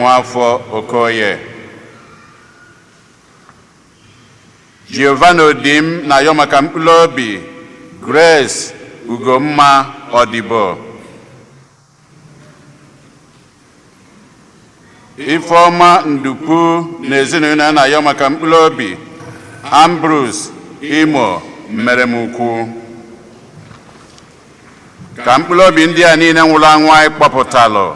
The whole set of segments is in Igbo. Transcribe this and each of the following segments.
Nwafọ Okoye Giovanni Odim na-ayọ maka mkpụrụ obi Grace Ugomma Odibo. Ifeọma Ndupu na ezinụlọ ya na-ayọ maka mkpụrụ obi Ambrose Imo Mmeremukwu. Ka mkpụrụ obi ndị a niile nwụrụ anwụ anyị kpọpụtalụ,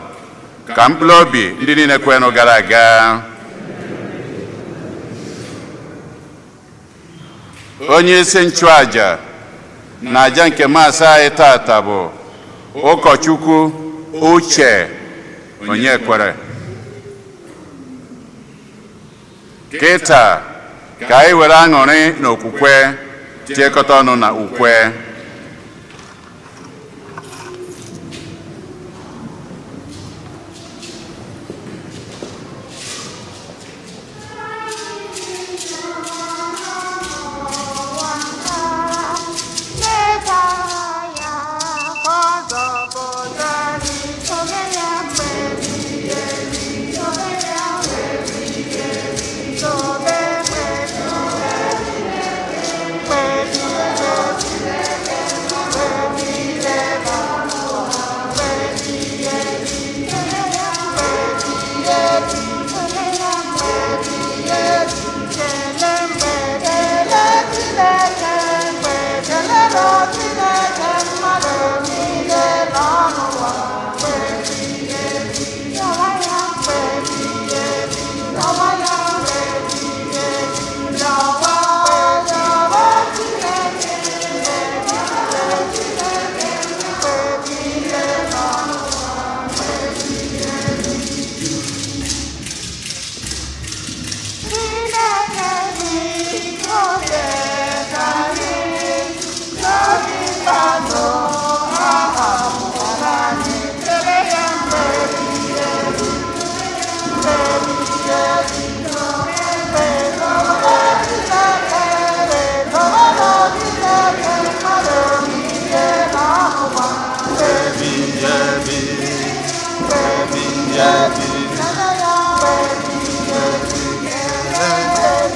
ka mkpụrụ obi ndị niile kwenụ gara aga, onye isi nchụaja na aja nke maasị anyị tata bụ ụkọchukwu Uche Onyekwere. Kịta ka anyị were aṅụrị na okwukwe tiekọta ọnụ na ukwe.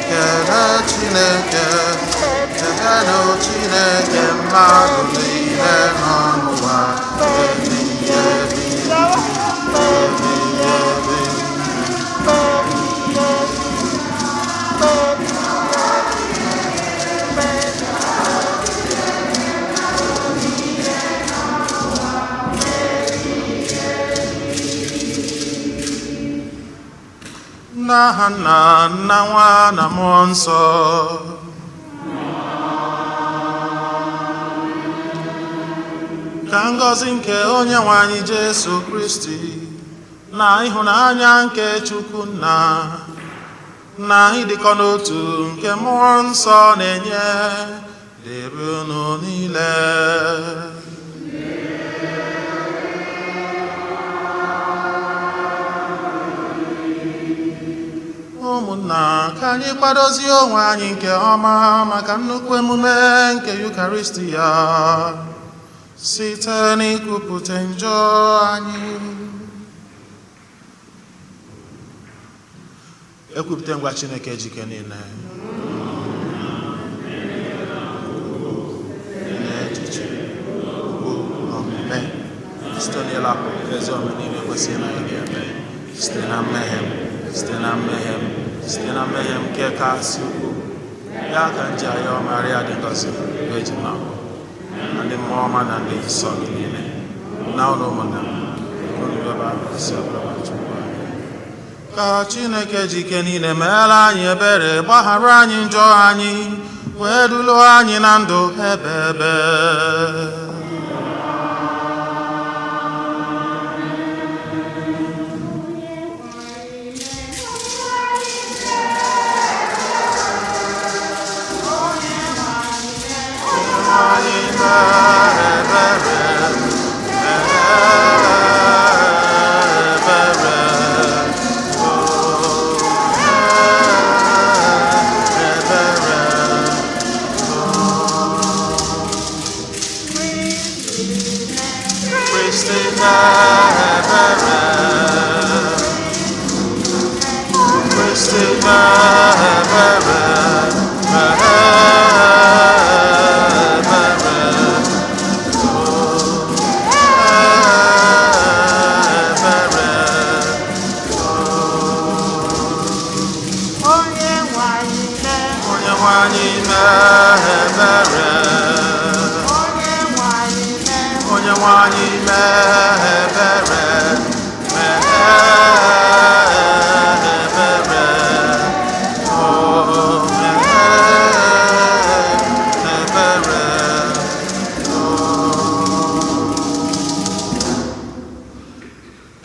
Kele Chineke, kelenụ Chineke mmadụ niile nọ n'ụwa ebighị ebi, ebighị ebi. N'aha Nna, nna, Nwa na Mmụọ Nsọ. Ka ngọzi nke onye nwe anyị Jesu Kristi na ịhụnanya nke Chukwu Nna na ịdịkọ n'otu nke Mmụọ Nsọ na-enye dịrị unu niile. Ụmụnna, ka anyị kwadozie onwe anyị nke ọma maka nnukwu emume nke Yukaristi ya site n'ikwupụta njọ anyị. Ekwupụta ngwa Chineke jike niile n'echiche, okwu na omume, site n'ịlapụ ezi omume niile kwesịrị na anyị ga-eme, site na mmehie m, site na mmehie m, site na mmehie m nke kasị ukwuu. Ya ka m ji ayọ Maria dị ngọzi, Virgin na na ndị mmụọ ọma na ndị nsọ gị niile, na ụlọ ụmụnna m, unu rịọba isi ọbụla Chukwu anyị. Ka Chineke ji ike niile meere anyị ebere, gbaghara anyị njọ anyị, wee duluo anyị na ndụ ebe ebe. Anyị mere ebere, mere ebere, o mere ebere, o Kristi mere ebere. mee ebere, mee ebere, ebere. Onye nwe anyị mee. Onye nwe anyị mee ebere. Onye nwe anyị mee. Onye nwe anyị mee ebere, mee ebere, o mee ebere.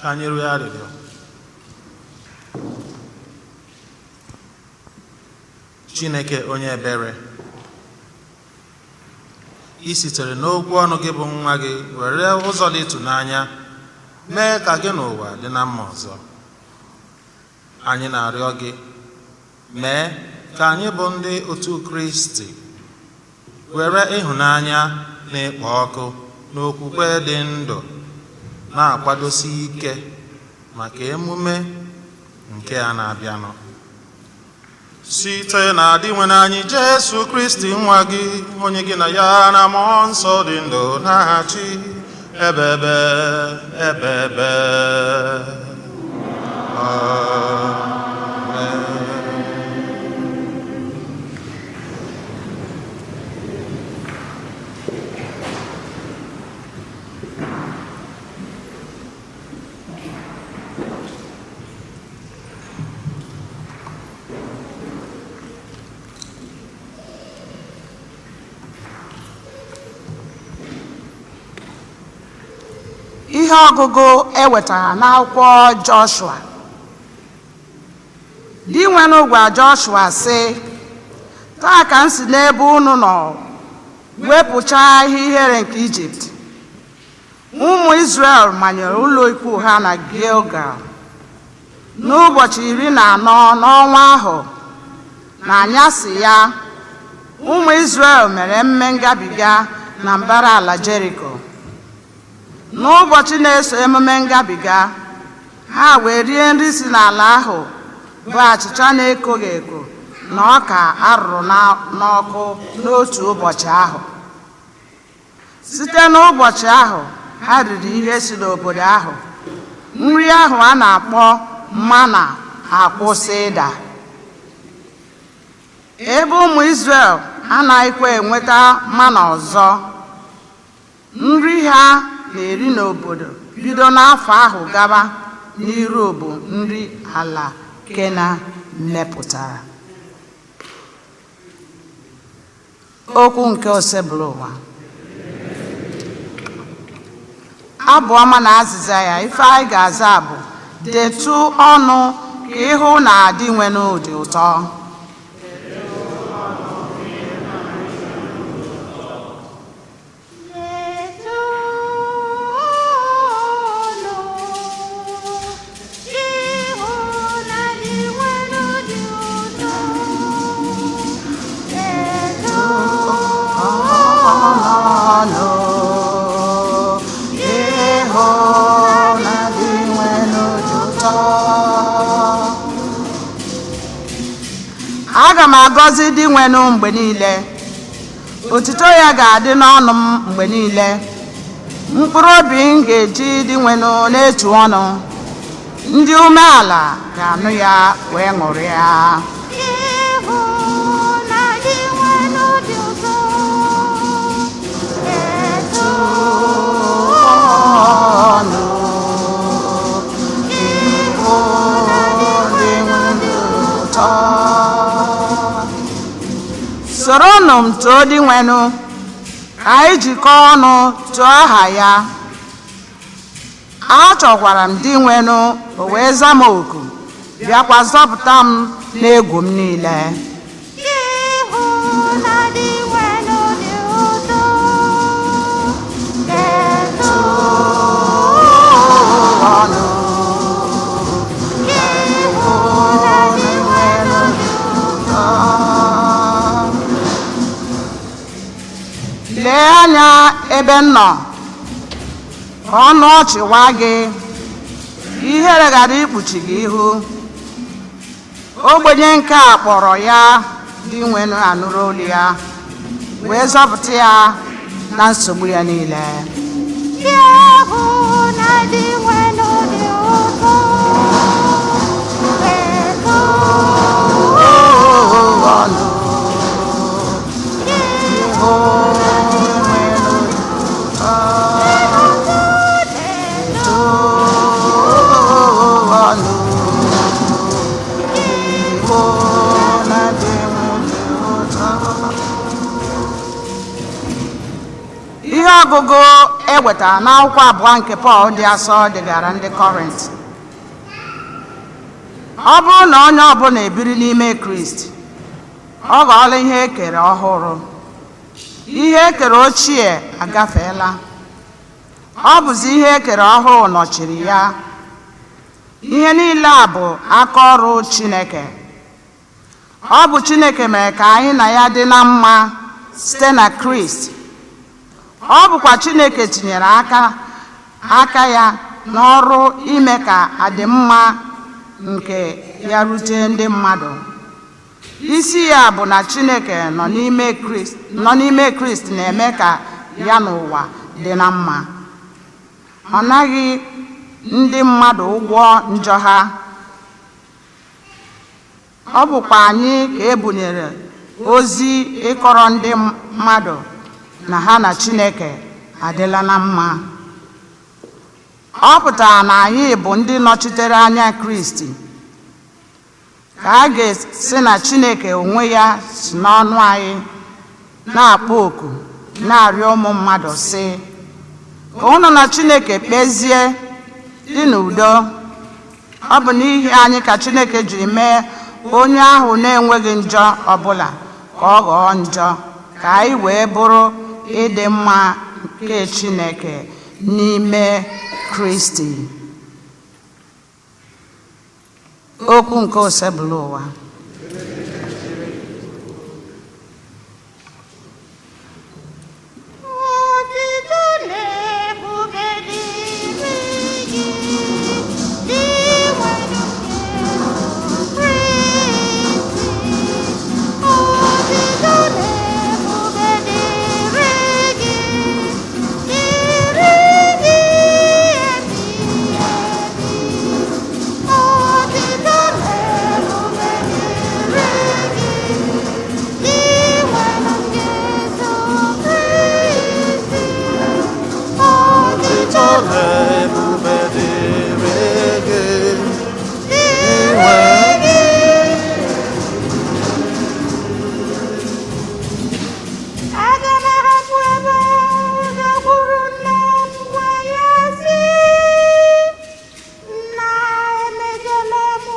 Ka anyị rịọ arịrịọ. Chineke onye ebere, i sitere n'okwu ọnụ gị bụ nwa gị were ụzọ dị ịtụnanya mee ka gị na ụwa dị na mma ọzọ. Anyị na-arịọ gị, mee ka anyị bụ ndị otu Kristi were ịhụnanya na-ekpo ọkụ na okwukwe dị ndụ na-akwadosi ike maka emume nke a na-abịanụ, site na adịnwe anyị Jesu Kristi nwa gị, onye gị na ya na mmụọ nsọ dị ndụ na-achị ebebe ebebe. Amen. Ihe ọgụgụ e wetara n'akwụkwọ Joshua. Dinwenụ gwa Joshua sị, taa ka m si n'ebe unu nọ wepụchaa ihe ihere nke Ijipt. Ụmụ Izrel manyere ụlọ ikwu ha na Gilgal n'ụbọchị 14 n'ọnwa ahụ. Na anyasị ya, ụmụ Izrel mere emume ngabiga na mbara ala Jeriko. N'ụbọchị na-eso emume ngabiga, ha wee rie nri si n'ala ahụ, bụ achịcha na-ekoghị eko na ọka arụrụ n'ọkụ n'otu ụbọchị ahụ. Site n'ụbọchị ahụ ha riri ihe si n'obodo ahụ, nri ahụ a na-akpọ mana akwụsị ịda. Ebe ụmụ Izrel anaghịkwa enweta mana ọzọ, nri ha na-eri n'obodo bido n'afọ ahụ gaba n'iru bụ nri ala Kena mepụtara. Okwu nke Osebụlụwa. Abụ ọma na azịza ya, ife anyị ga-aza bụ: detụ ọnụ ka ịhụ na adị nwenụ dị ụtọ. Ọnụ ịhụ na dị nwenụ dị ụtọ. Aga m agọzi dị nwenụ mgbe niile. Otuto ya ga-adị n'ọnụ m mgbe niile. Mkpụrụ obi m ga-eji dị nwenụ na-etu ọnụ. Ndị umeala ga-anụ ya wee ṅụrịa. Ọnụ ịhụ dị nwenụ ụtọ. Soronụ m too Dinwenụ, ka anyị jikọọ ọnụ tụọ aha ya. Achọkwara m Dinwenụ, o wee za m oku, bịakwa zọpụta m n'egwu m niile. Ọnụ lee anya ebe m nọ, ka ọnụ ọchị waa gị, ka ihere ghara ikpuchi gị ihu. Ogbenye nke a kpọrọ ya, Dinwenụ anụrụ olu ya wee zọpụta ya na nsogbu ya niile. Bịa hụ na Dinwenụ dị ụtọ, eto. Ọnụ ọnụ hụ na Dinwenụ dị ụtọ. Ihe ọgụgụ e wetara n'akwụkwọ abụọ nke Pọl dị asọ degara ndị Kọrint. Ọ bụrụ na onye ọbụla ebiri n'ime Kristi, ọ ghọọla ihe e kere ọhụrụ. Ihe e kere ochie agafeela, ọ bụzi ihe e kere ọhụrụ nọchiri ya. Ihe niile a bụ aka ọrụ Chineke. Ọ bụ Chineke mere ka anyị na ya dị na mma site na Kristi. Ọ bụkwa Chineke tinyere aka ya n'ọrụ ime ka adịmma nke ya rute ndị mmadụ. Isi ya bụ na Chineke nọ n'ime Kristi na-eme ka ya n'ụwa dị na mma. Ọ naghị ndị mmadụ ụgwọ njọ ha. Ọ bụkwa anyị ka e bunyere ozi ịkọrọ ndị mmadụ na ha na Chineke adịla na mma. Ọ pụtara na anyị bụ ndị nọchitere anya Kristi, ka a ga-esi na Chineke onwe ya si n'ọnụ anyị na-akpọ oku, na-arịọ ụmụ mmadụ sị ka unu na Chineke kpezie, dị n'udo. Ọ bụ n'ihi anyị ka Chineke jiri mee onye ahụ na-enweghị njọ ọbụla ka ọ ghọọ njọ, ka anyị wee bụrụ ịdị mma nke Chineke n'ime Kristi. Okwu nke Osebụlụwa. Otito na ebube dịrị gị, Dinwenụ Jesu Kristi. Otito na ebube dịrị gị, dịrị gị ebighị ebi. Otito na ebube dịrị gị, Dinwenụ Jesu Kristi. Otito na ebube dịrị gị. dịrị gị. Aga m ahapụ ebe a gakwuru nna m, gwa ya sị, "Nna, emejọla m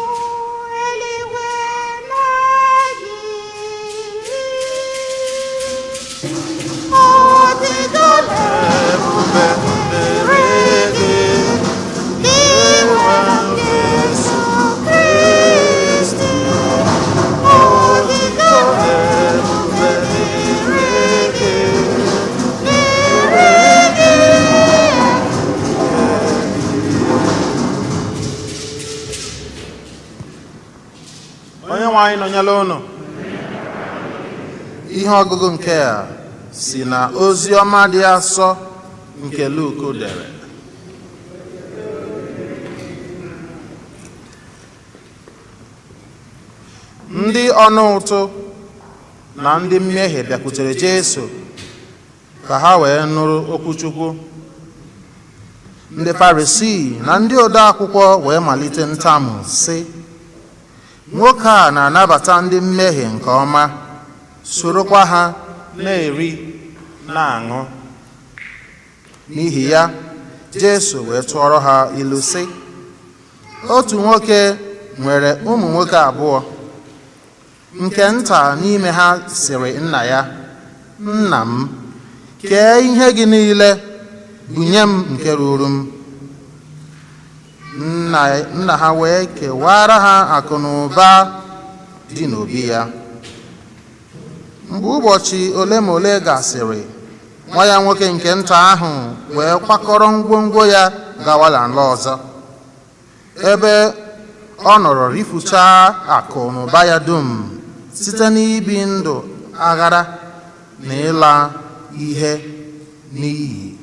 eluigwe na gị." Otito na Ebube dịrị gị. Dinwenụ Jesu Kristi. Otito na Ebube dịrị gị. dịrị gị. Onye nwe anyị nọnyere unu. Ihe ọgụgụ nke a si na ozi ọma dị asọ nke Luk dere. Ndị ọna ụtụ na ndị mmehie bịakwutere Jesu ka ha wee nụrụ okwu Chukwu. Ndị Farisii na ndị ode akwụkwọ wee malite ntamu sị, "Nwoke a na-anabata ndị mmehie nke ọma, sorokwa ha na-eri na-aṅụ." N'ihi ya, Jesu wee tụọrọ ha ilu sị, "Otu nwoke nwere ụmụ nwoke abụọ. Nke nta n'ime ha sịrị nna ya, 'Nna m, kee ihe gị niile bunye m nke ruru m.' Nna ha wee kewara ha akụ na ụba dị n'obi ya. Mgbe ụbọchị ole ma ole gasịrị, nwa ya nwoke nke nta ahụ wee kwakọrọ ngwongwo ya gawa n'ala ọzọ, ebe Ọ nọrọ rifuchaa akụ na ụba ya dum site n'ibi ndụ aghara na ịla ihe n'iyi.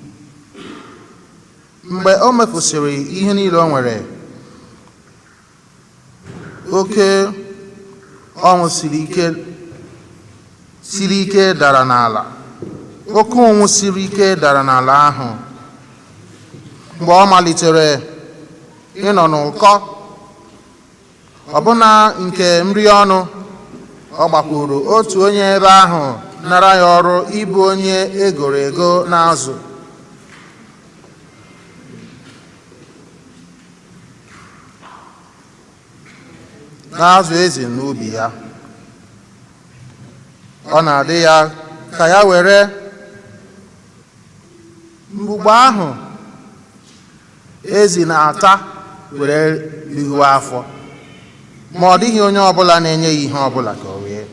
Mgbe o mefusịrị ihe niile o nwere, oke ọnwụ siri ike dara n'ala. Oke ụnwụ siri ike dara n'ala ahụ. Mgbe ọ malitere ịnọ n'ụkọ, ọbụna nke nri ọnụ, ọ gbakwuru otu onye ebe ahụ nara ya ọrụ ịbụ onye egoro ego na-azụ. Na-azụ ezi n'ubi ya. Ọ na-adị ya ka ya were mgbugbo ahụ ezi na-ata were rihuo afọ, ma ọ dịghị onye ọbụla na-enye ya ihe ọbụla ka o rie.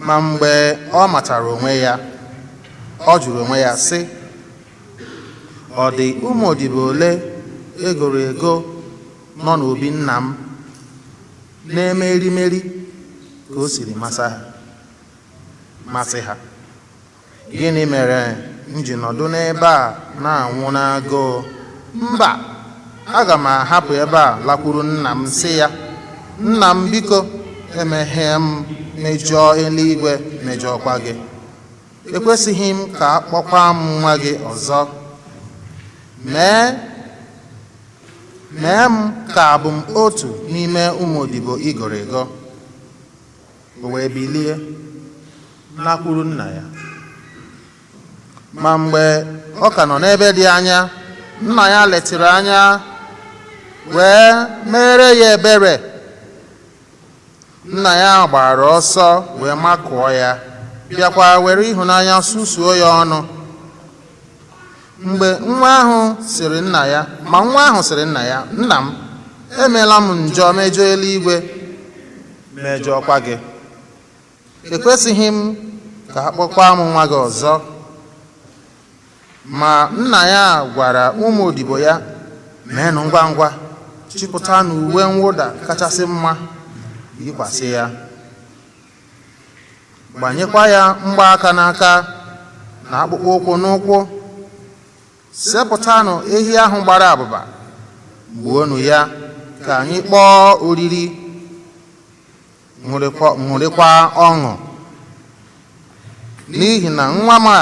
Ma mgbe ọ matara onwe ya, ọ jụrụ onwe ya sị, ọ dị ụmụ odibo ole egoro ego nọ n'obi nna m na-eme erimeri ka o siri masị ha? Gịnị mere m ji nọdụ n'ebe a na-anwụ n'agụụ? Mba, aga m ahapụ ebe a lakwuru nna m sị ya, nna m, biko, emehie m mejọọ eluigwe, mejọọkwa gị. Ekwesịghị m ka a kpọkwa m nwa gị ọzọ. Mee m ka abụ m otu n'ime ụmụ odibo igoro ego. O wee bilie lakwuru nna ya. Ma mgbe ọ ka nọ n'ebe dị anya, nna ya letịrị anya wee mere ya ebere. Nna ya gbara ọsọ wee makụọ ya, bịakwa were ịhụnanya susuo ya ọnụ. Mgbe nwa ahụ sịrị nna ya, ma nwa ahụ sịrị nna ya, nna m, emeela m njọ mejọọ eluigwe, mejọọkwa gị. Ekwesịghị m ka a kpọkwa m nwa gị ọzọ. Ma nna ya gwara ụmụ odibo ya, meenụ ngwa ngwa, chịpụta n'uwe mwụda kachasị mma, yikwasị ya, gbanyekwa ya mgbaaka n'aka na akpụkpọ ụkwụ n'ụkwụ. Sepụtanụ ehi ahụ gbara abụba, gbuonụ ya, ka anyị kpọọ oriri, ṅụrịkwa ọṅụ, n'ihi na nwa m a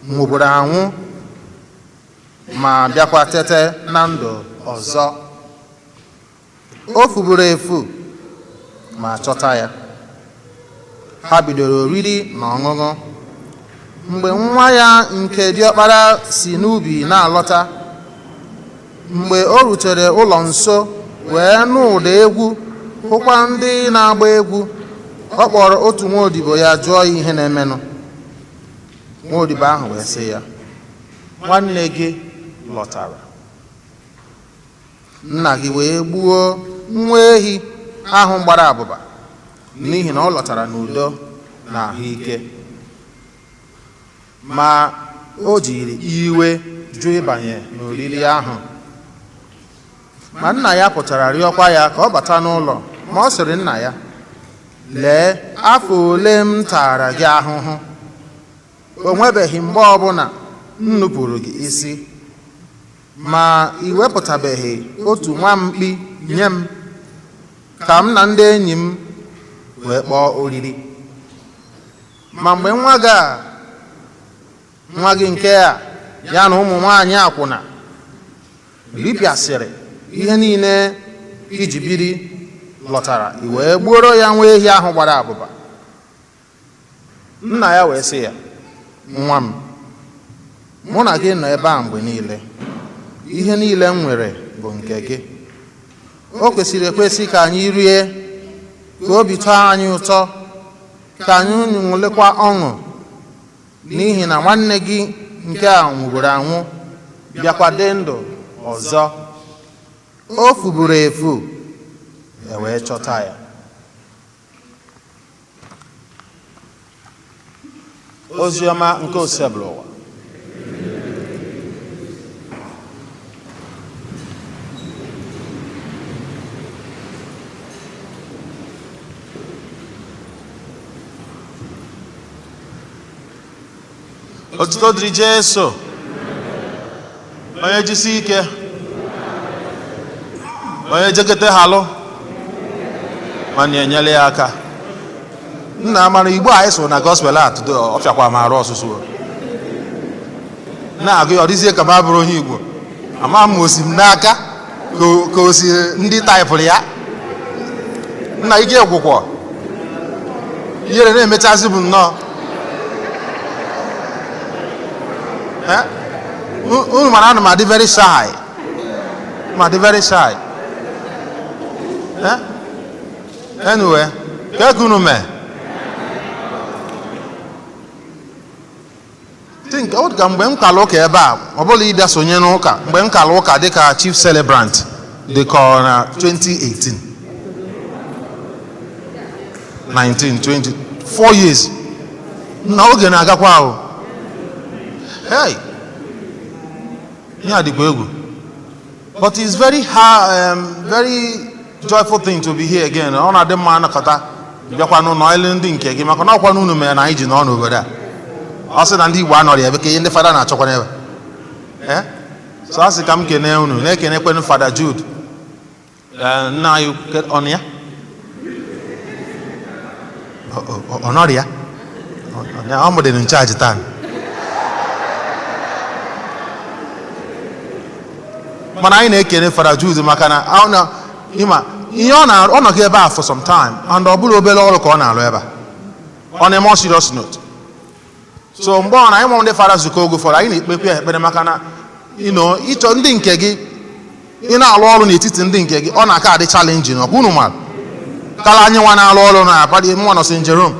nwụburu anwụ ma bịakwa tete na ndụ ọzọ. O fuburu efu ma chọta ya. Ha bidoro oriri na ọṅụṅụ. Mgbe nwa ya nke diọkpara si n'ubi na-alọta, mgbe o rutere ụlọ nso wee nụ ụda egwu, hụkwa ndị na-agba egwu, ọ kpọrọ otu nwa odibo ya jụọ ya ihe na-emenụ. Nwa odibo ahụ wee sị ya, nwanne gị lọtara, nna gị wee gbuo nwa ehi ahụ gbara abụba, n'ihi na ọ lọtara n'udo na ahụike. Ma o jiri iwe jụ ịbanye n'oriri ahụ. Ma nna ya pụtara rịọkwa ya ka ọ bata n'ụlọ. Ma ọ sịrị nna ya, lee afọ ole m tara gị ahụhụ, o nwebeghị mgbe ọbụla m nupụrụ gị isi, ma ị wepụtabeghị otu nwa mkpi nye m ka m na ndị enyi m wee kpọọ oriri. Ma mgbe nwa gị nke a ya na ụmụ nwaanyị akwụna ripịasịrị ihe niile iji biri lọtara, i wee gbuoro ya nwa ehi ahụ gbara abụba. Nna ya wee sị ya, nwa m, mụ na gị nọ ebe a mgbe niile, ihe niile m nwere bụ nke gị. O kwesịrị ekwesị ka anyị rie, ka obi tọọ anyị ụtọ, ka anyị ṅụlịkwa ọṅụ, n'ihi na nwanne gị nke a nwụburu anwụ bịakwa dị ndụ ọzọ. O fuburu efu, e wee chọta ya. Ozi ọma nke Osebụlụwa. Otuto dịrị Jesu. Onye jisi ike. Onye jekete halụ. Nwanne ya enyela ya aka. Nna amara Igbo anyị so na gospel a today, ọ fịakwa m arụ ọsụsụ. Na-agụ ya, ọ dịzie ka m abụrụ onye Igbo. Ama m osi m n'aka ka o si ndị taịpụrụ ya. Nna ike gwụkwọ. Ihere na-emechazi bụ nnọọ. Unu mara ana m adị very shy. M adị very shy. Anyway, ka unu mee? Think ọ ka mgbe m kala ụka ebe a, ọ bụla ịbịa sonye n'ụka, mgbe m kala ụka dịka chief celebrant dịka ọ na 2018 19 20 4 years na oge na-agakwa ahụ. Hey, ihe a dịkwa egwu. But it's very hard, very joyful thing to be here again. Ọ na-adị mma anakọta bịakwa n'ụlọ elu ndị nke gị, maka na ọkwa n'unu mere na anyị ji nọ n'obodo a. Ọ sị na ndị Igbo anọrọ ebe ka ihe ndị fada na-achọkwa n'ebe. So a sị ka m kene unu, na-ekenekwenu Fada Jude. Nna anyị ọ nọ ya? Ọ nọrọ ya? Ọ mụdịrị nchaji taa. Mana anyị na-ekene Fada Jude maka na ịma ihe ọ na ọ nọgị ebe a for some time, and ọ bụrụ obere ọrụ ka ọ na-arụ ebe a. On a more serious note, so mgbe ọ na anyị nwa ndị fada zukọ oge ụfọdụ, anyị na-ekpekwa ya ekpere maka na ịchọ ndị nke gị, ị na-alụ ọrụ n'etiti ndị nke gị, ọ na-aka adị challenging. Ọkwa unu mara kala anyị nwa na-alụ ọrụ na akpadị nwa nọ St. Jerome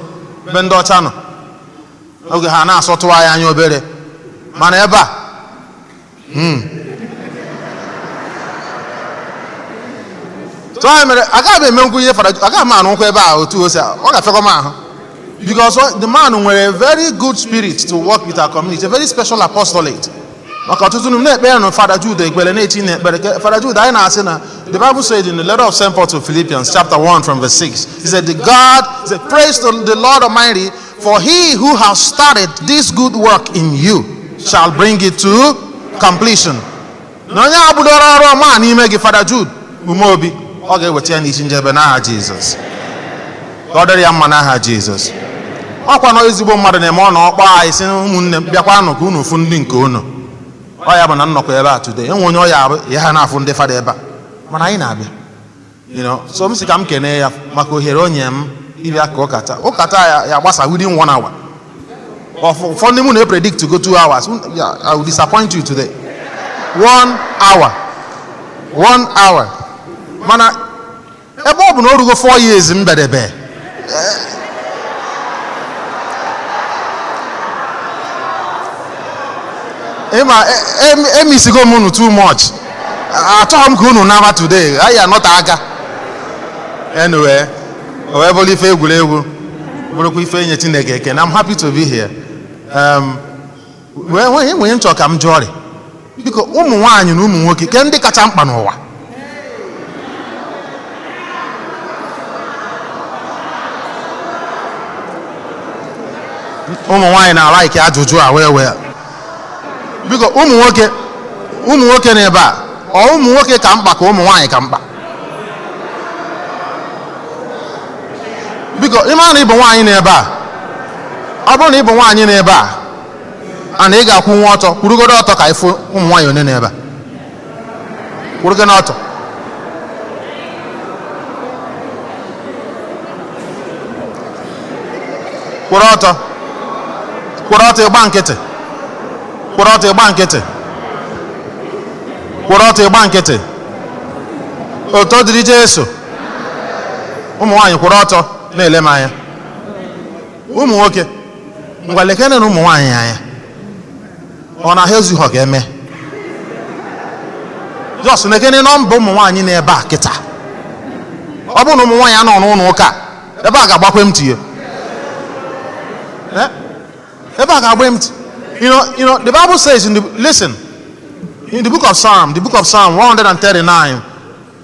be ndị ọcha nọ, oge ha na-asọtụ anyị anya obere, mana ebe a so anyị mere agaghị m eme nkwu ihe fada, agaghị m anụ nkwụ ebe a otu o si, ọ ga-afịakwa m ahụ, because the man nwere a very good spirit to work with our community, a very special apostolate. Maka ọtụtụ ndị na-ekpere na Fada Jude ekpere na-echi na ekpere Fada Jude, anyị na-asị na the Bible said in the letter of St. Paul to Philippians chapter 1 from verse 6, he said, the God, he said, praise to the Lord Almighty, for he who has started this good work in you shall bring it to completion. Na onye abụdoro ọrụ ọma n'ime gị, Fada Jude Umeobi, ọ ga-eweta ya n'isi njebe n'aha Jizọs. Ka ọ dịrị ya mma n'aha Jizọs. Ọkwa na ezigbo mmadụ na-eme ọ na ọkpọ anyị sị, ụmụnne m, bịakwanụ ka unu fụ ndị nke unu. Ọ ya bụ na nnọkọ ebe a today, enwe onye ọ ya abụ ya ha na-afụ ndị fada ebe a, mana anyị na-abịa. So m sị ka m kene ya maka ohere o nye m ịbịa ka ụka taa. Ụka taa ya gbasa within 1 hour. Ụfọdụ mụ na-predict to go 2 hours. Yeah, I will disappoint you today. 1 hour. 1 hour. Mana ebe ọ bụ na o rugo 4 years m bedebe. Ịma emisigo m unu too much. Achọghị m ka unu naba today. Anyị anọte aka. Anyway, o wee bụrụ ife egwuregwu, bụrụkwa ife enye Chineke ekene. I'm happy to be here. Wee nwee nwere nchọ ka m jụọ ọrịa. Biko, ụmụ nwaanyị na ụmụ nwoke, ke ndị kacha mkpa n'ụwa? Ụmụ nwaanyị na-alaiki ajụjụ a wee wee. Biko, ụmụ nwoke n'ebe a, ọ ụmụ nwoke ka mkpa ka ụmụ nwaanyị ka mkpa? Biko, ịma na ịbụ nwaanyị n'ebe a, ọ bụrụ na ịbụ nwaanyị n'ebe a, ana ị ga-akwụ nwa ọtọ, kwurugodo ọtọ ka ịfụ ụmụ nwaanyị one n'ebe a. Kwurugodo ọtọ. Kwụrụ ọtọ. Kwụrụ ọtọ, ịgba nkịtị. Kwụrụ ọtọ, ịgba nkịtị. Kwụrụ ọtọ, ịgba nkịtị. Oto dịrị Jesu. Ụmụ nwaanyị kwụrụ ọtọ na-ele m anya. Ụmụ nwoke, ngwa lekene na ụmụ nwaanyị anya. Ọ na ha ezughị ọ ga-eme. Jos nekene nọmba ụmụ nwaanyị na-ebe a kịta. Ọ bụrụ na ụmụ nwaanyị anọ n'ụlọ ụka, ebe a ga-agbakwe m tinye. Ebe a ga-agba empty. The Bible says in the, listen, in the book of Psalm, the book of Psalm 139,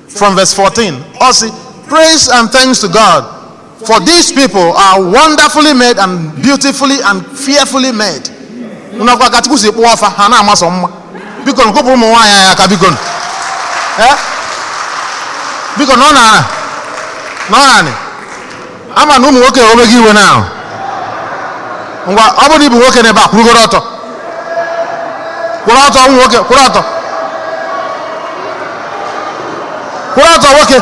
from verse 14, also, praise and thanks to God, for these people are wonderfully made and beautifully and fearfully made. Nnọkwa ka Chukwu si kpụọ ọfa ha na-amasọ mma. Biko nkụpụ ụmụ nwaanyị anyị aka, biko. Ee, biko, nọ n'ala, nọ n'anị. Ama na ụmụ nwoke omego iwe na ahụ. Ngwa, ọ bụrụ na ị bụ nwoke n'ebe a, kwụrụgoro ọtọ, kwụrụ ọtọ. Ụmụ nwoke, kwụrụ ọtọ, kwụrụ ọtọ. Nwoke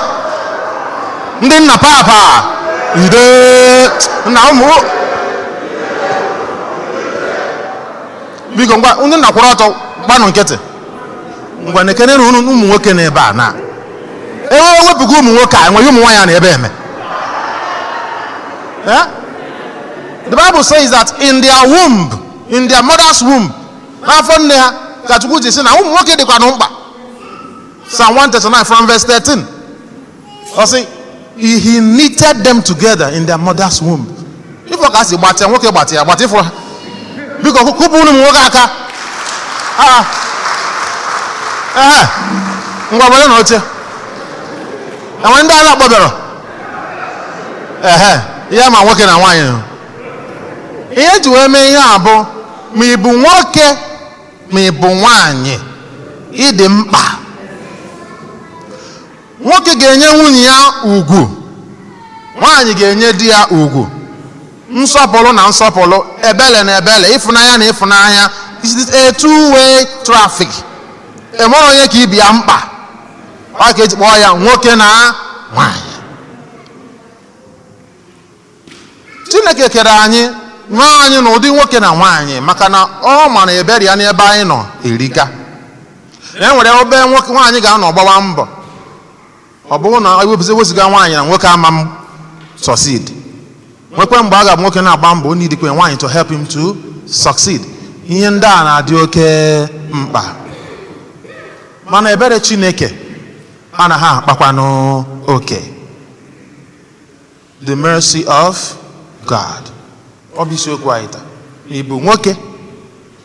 ndị nna papa ide nna ụmụ, biko, ngwa, ndị nna kwụrụ ọtọ, gbanụ nkịtị. Ngwa, na-ekene unu ụmụ nwoke n'ebe a na ewe ewepụga ụmụ nwoke a, enweghị ụmụ nwaanyị a na ebe eme. Eh? The Bible says that in their womb, in their mother's womb, n'afọ nne ha ka Chukwu ji sị na ụmụ nwoke dịkwa na mkpa. Psalm 139 from verse 13. Ọ sị, He knitted them together in their mother's womb. Ifọ ka a si gbatịa nwoke, gbatịa gbatịa ifọ ha. Biko, kụpụ ụmụ nwoke aka. Ah. Ehe. Ngwa, were na oche. Enwe ndị a na-akpọbịara. Ehe, ihe ma nwoke na nwaanyị nọ. Ihe eji wee mee ihe a bụ ma ị bụ nwoke ma ị bụ nwaanyị, ịdị mkpa. Nwoke ga-enye nwunye ya ugwu, nwaanyị ga-enye di ya ugwu, nsọpụrụ na nsọpụrụ, ebele na ebele, ịfụnanya na ịfụnanya. It is a two-way traffic. Enwere onye ka ibi ya mkpa, ọ ka eji kpọọ ya nwoke na nwaanyị. Chineke kere anyị nwee anyị n'ụdị nwoke na nwaanyị maka na ọ mara ebere ya n'ebe anyị nọ erika. E nwere ebe nwoke nwaanyị ga-anọ gbawa mbọ, ọ bụrụ na ewezụga nwaanyị na nwoke ama m succeed. Nwekwe mgbe a ga-abụ nwoke na-agba mbọ, o dikwe nwaanyị to help him to succeed. Ihe ndị a na-adị oke mkpa, mana ebere Chineke anaghị akpakwanụ oke. The mercy of God, ọ bụ isiokwu anyị taa. Ma ị bụ nwoke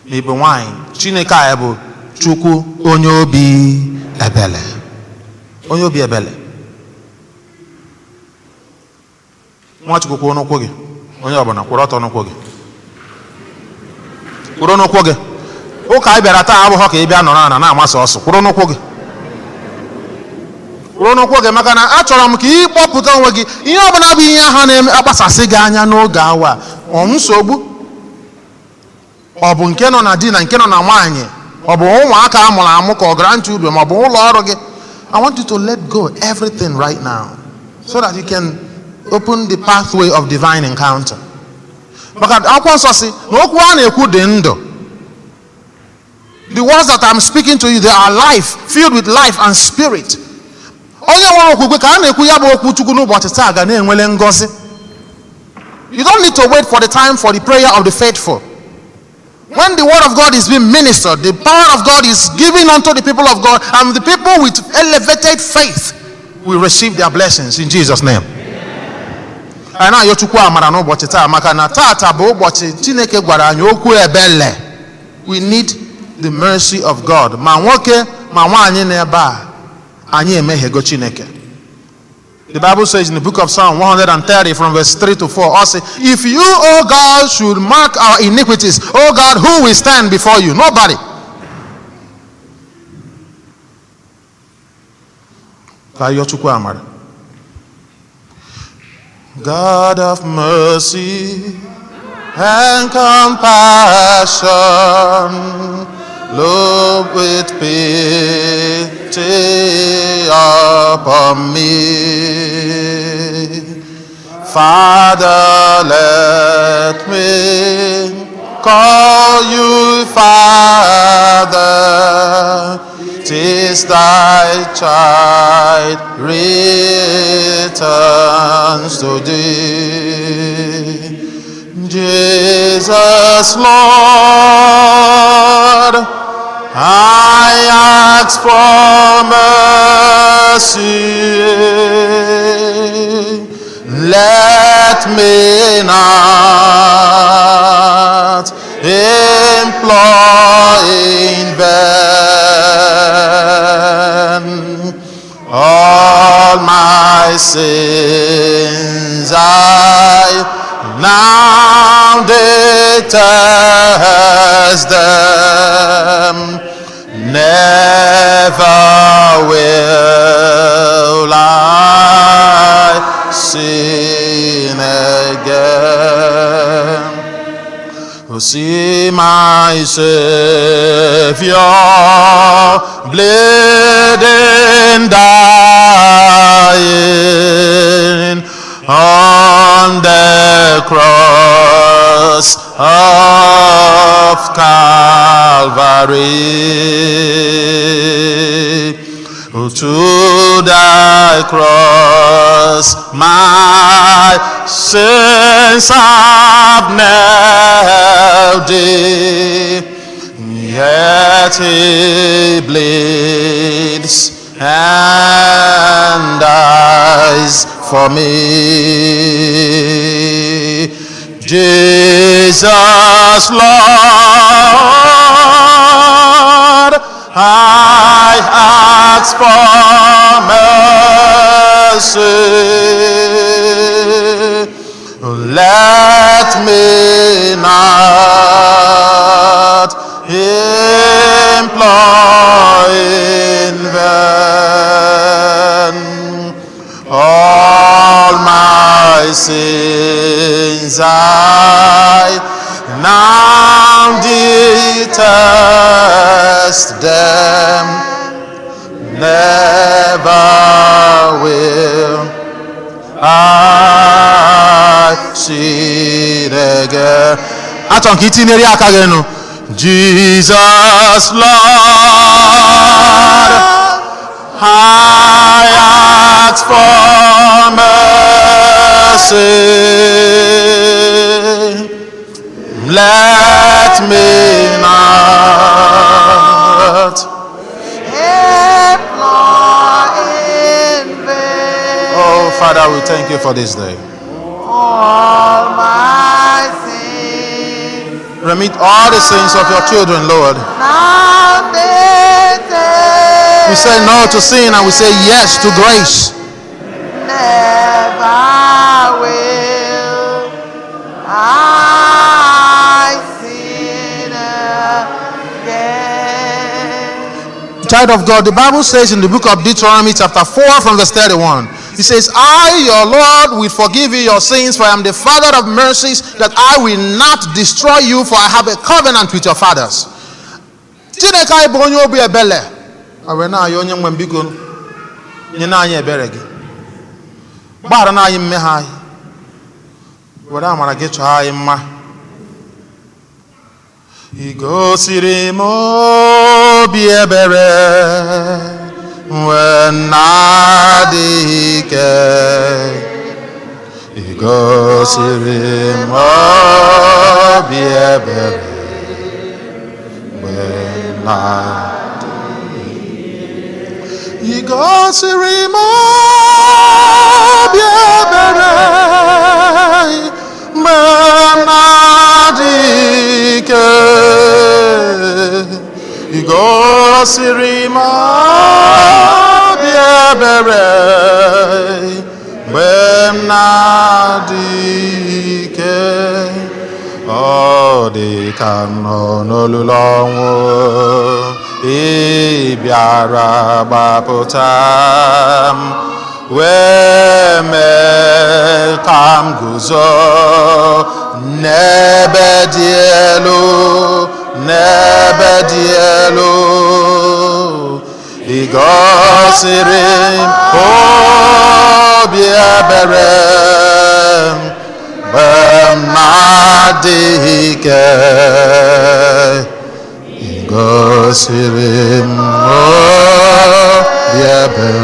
ma ị bụ nwaanyị, Chineke anyị bụ Chukwu onye obi ebele, onye obi ebele. Nwachukwu, kwụrụ n'ụkwụ gị. Onye ọbụla kwụrụ ọtọ n'ụkwụ gị, kwụrụ n'ụkwụ gị. Ụka anyị bịara taa abụghọ ka ị bịa nọrọ ala na-amasị ọsọ. Kwụrụ n'ụkwụ gị, kwụrụ n'ụkwụ gị, maka na achọrọ m ka ị kpọpụta onwe gị. Ihe ọbụla bụ ihe ahụ na-akpasasị gị anya n'oge awa, ọ nsogbu, ọ bụ nke nọ na di na nke nọ na nwaanyị, ọ bụ ụmụaka a mụrụ amụ, ka ọ grandchildren, ma ọ bụ ụlọ ọrụ gị, I want you to let go everything right now so that you can open the pathway of divine encounter, maka akwụkwọ nsọ si na okwu a na-ekwu dị ndụ. The words that I'm speaking to you, they are life, filled with life and spirit. Onye nwere okwukwe ka a na-ekwu ya bụ okwu Chukwu n'ụbọchị taa ga na-enwele ngọzi. You don't need to wait for the time for the prayer of the faithful. When the word of God is being ministered, the power of God is given unto the people of God, and the people with elevated faith will receive their blessings in Jesus' name. Anyị na-ayọ Chukwu amara n'ụbọchị taa, maka na tata bụ ụbọchị Chineke gwara anyị okwu ebele. We need the mercy of God. Ma nwoke ma nwaanyị n'ebe a, anyị emehiego Chineke. The Bible says in the book of Psalm 130 from verse 3 to 4, also, if you, O God, should mark our iniquities, O God, who will stand before you? Nobody. Ka ayọ Chukwu amara. God of mercy and compassion, look with pity upon me. Father, let me call you Father. 'Tis thy child returns to thee. Jesus, Lord, I ask for mercy. Let me not implore in vain. All my sins I now detest. Confess them. Never will I sin again. Oh, see my Savior bleeding, dying on the cross of Calvary. Oh, to thy cross my sins have nailed thee, yet he bleeds and dies for me. Jesus, Lord, I ask for mercy. Let me not implore in vain. All my sins I now detest them. Never will I sin again. Achọrọ m ka i tinyere aka gị enu. Jesus, Lord, I ask for mercy. Let me not Implore in vain. Oh, Father, we thank you for this day. All my sins Remit all the sins of your children, Lord. Now We say no to sin and we say yes to grace. Never will I sin again. Child of God, the Bible says in the book of Deuteronomy, chapter 4, from verse 31, it says, "I, your Lord, will forgive you your sins, for I am the Father of mercies, that I will not destroy you, for I have a covenant with your fathers." Chineke anyị bụ onye obi ebele. A wee na-ayọ onye nwe m, biko nye na anyị ebere gị. Gbaghara na anyị mmehie anyị. Were amara gị chọọ anyị mma. Ị gosiri m obi ebere mgbe m na-adịghị ike. Ị gosiri m obi ebere mgbe m na-adịghị. Ị gosiri m obi ebere mgbe m na-adịghị ike. Ị gosiri m obi ebere mgbe m na-adịghị ike. Ọ dị ka m nọ n'olulu ọnwụ, ị bịara gbapụta m, wee mee ka m guzo n'ebe dị elu, n'ebe dị elu. Ị gosiri m obi ebere mgbe m na-adịghị ike. Ị gosiri m obi ebere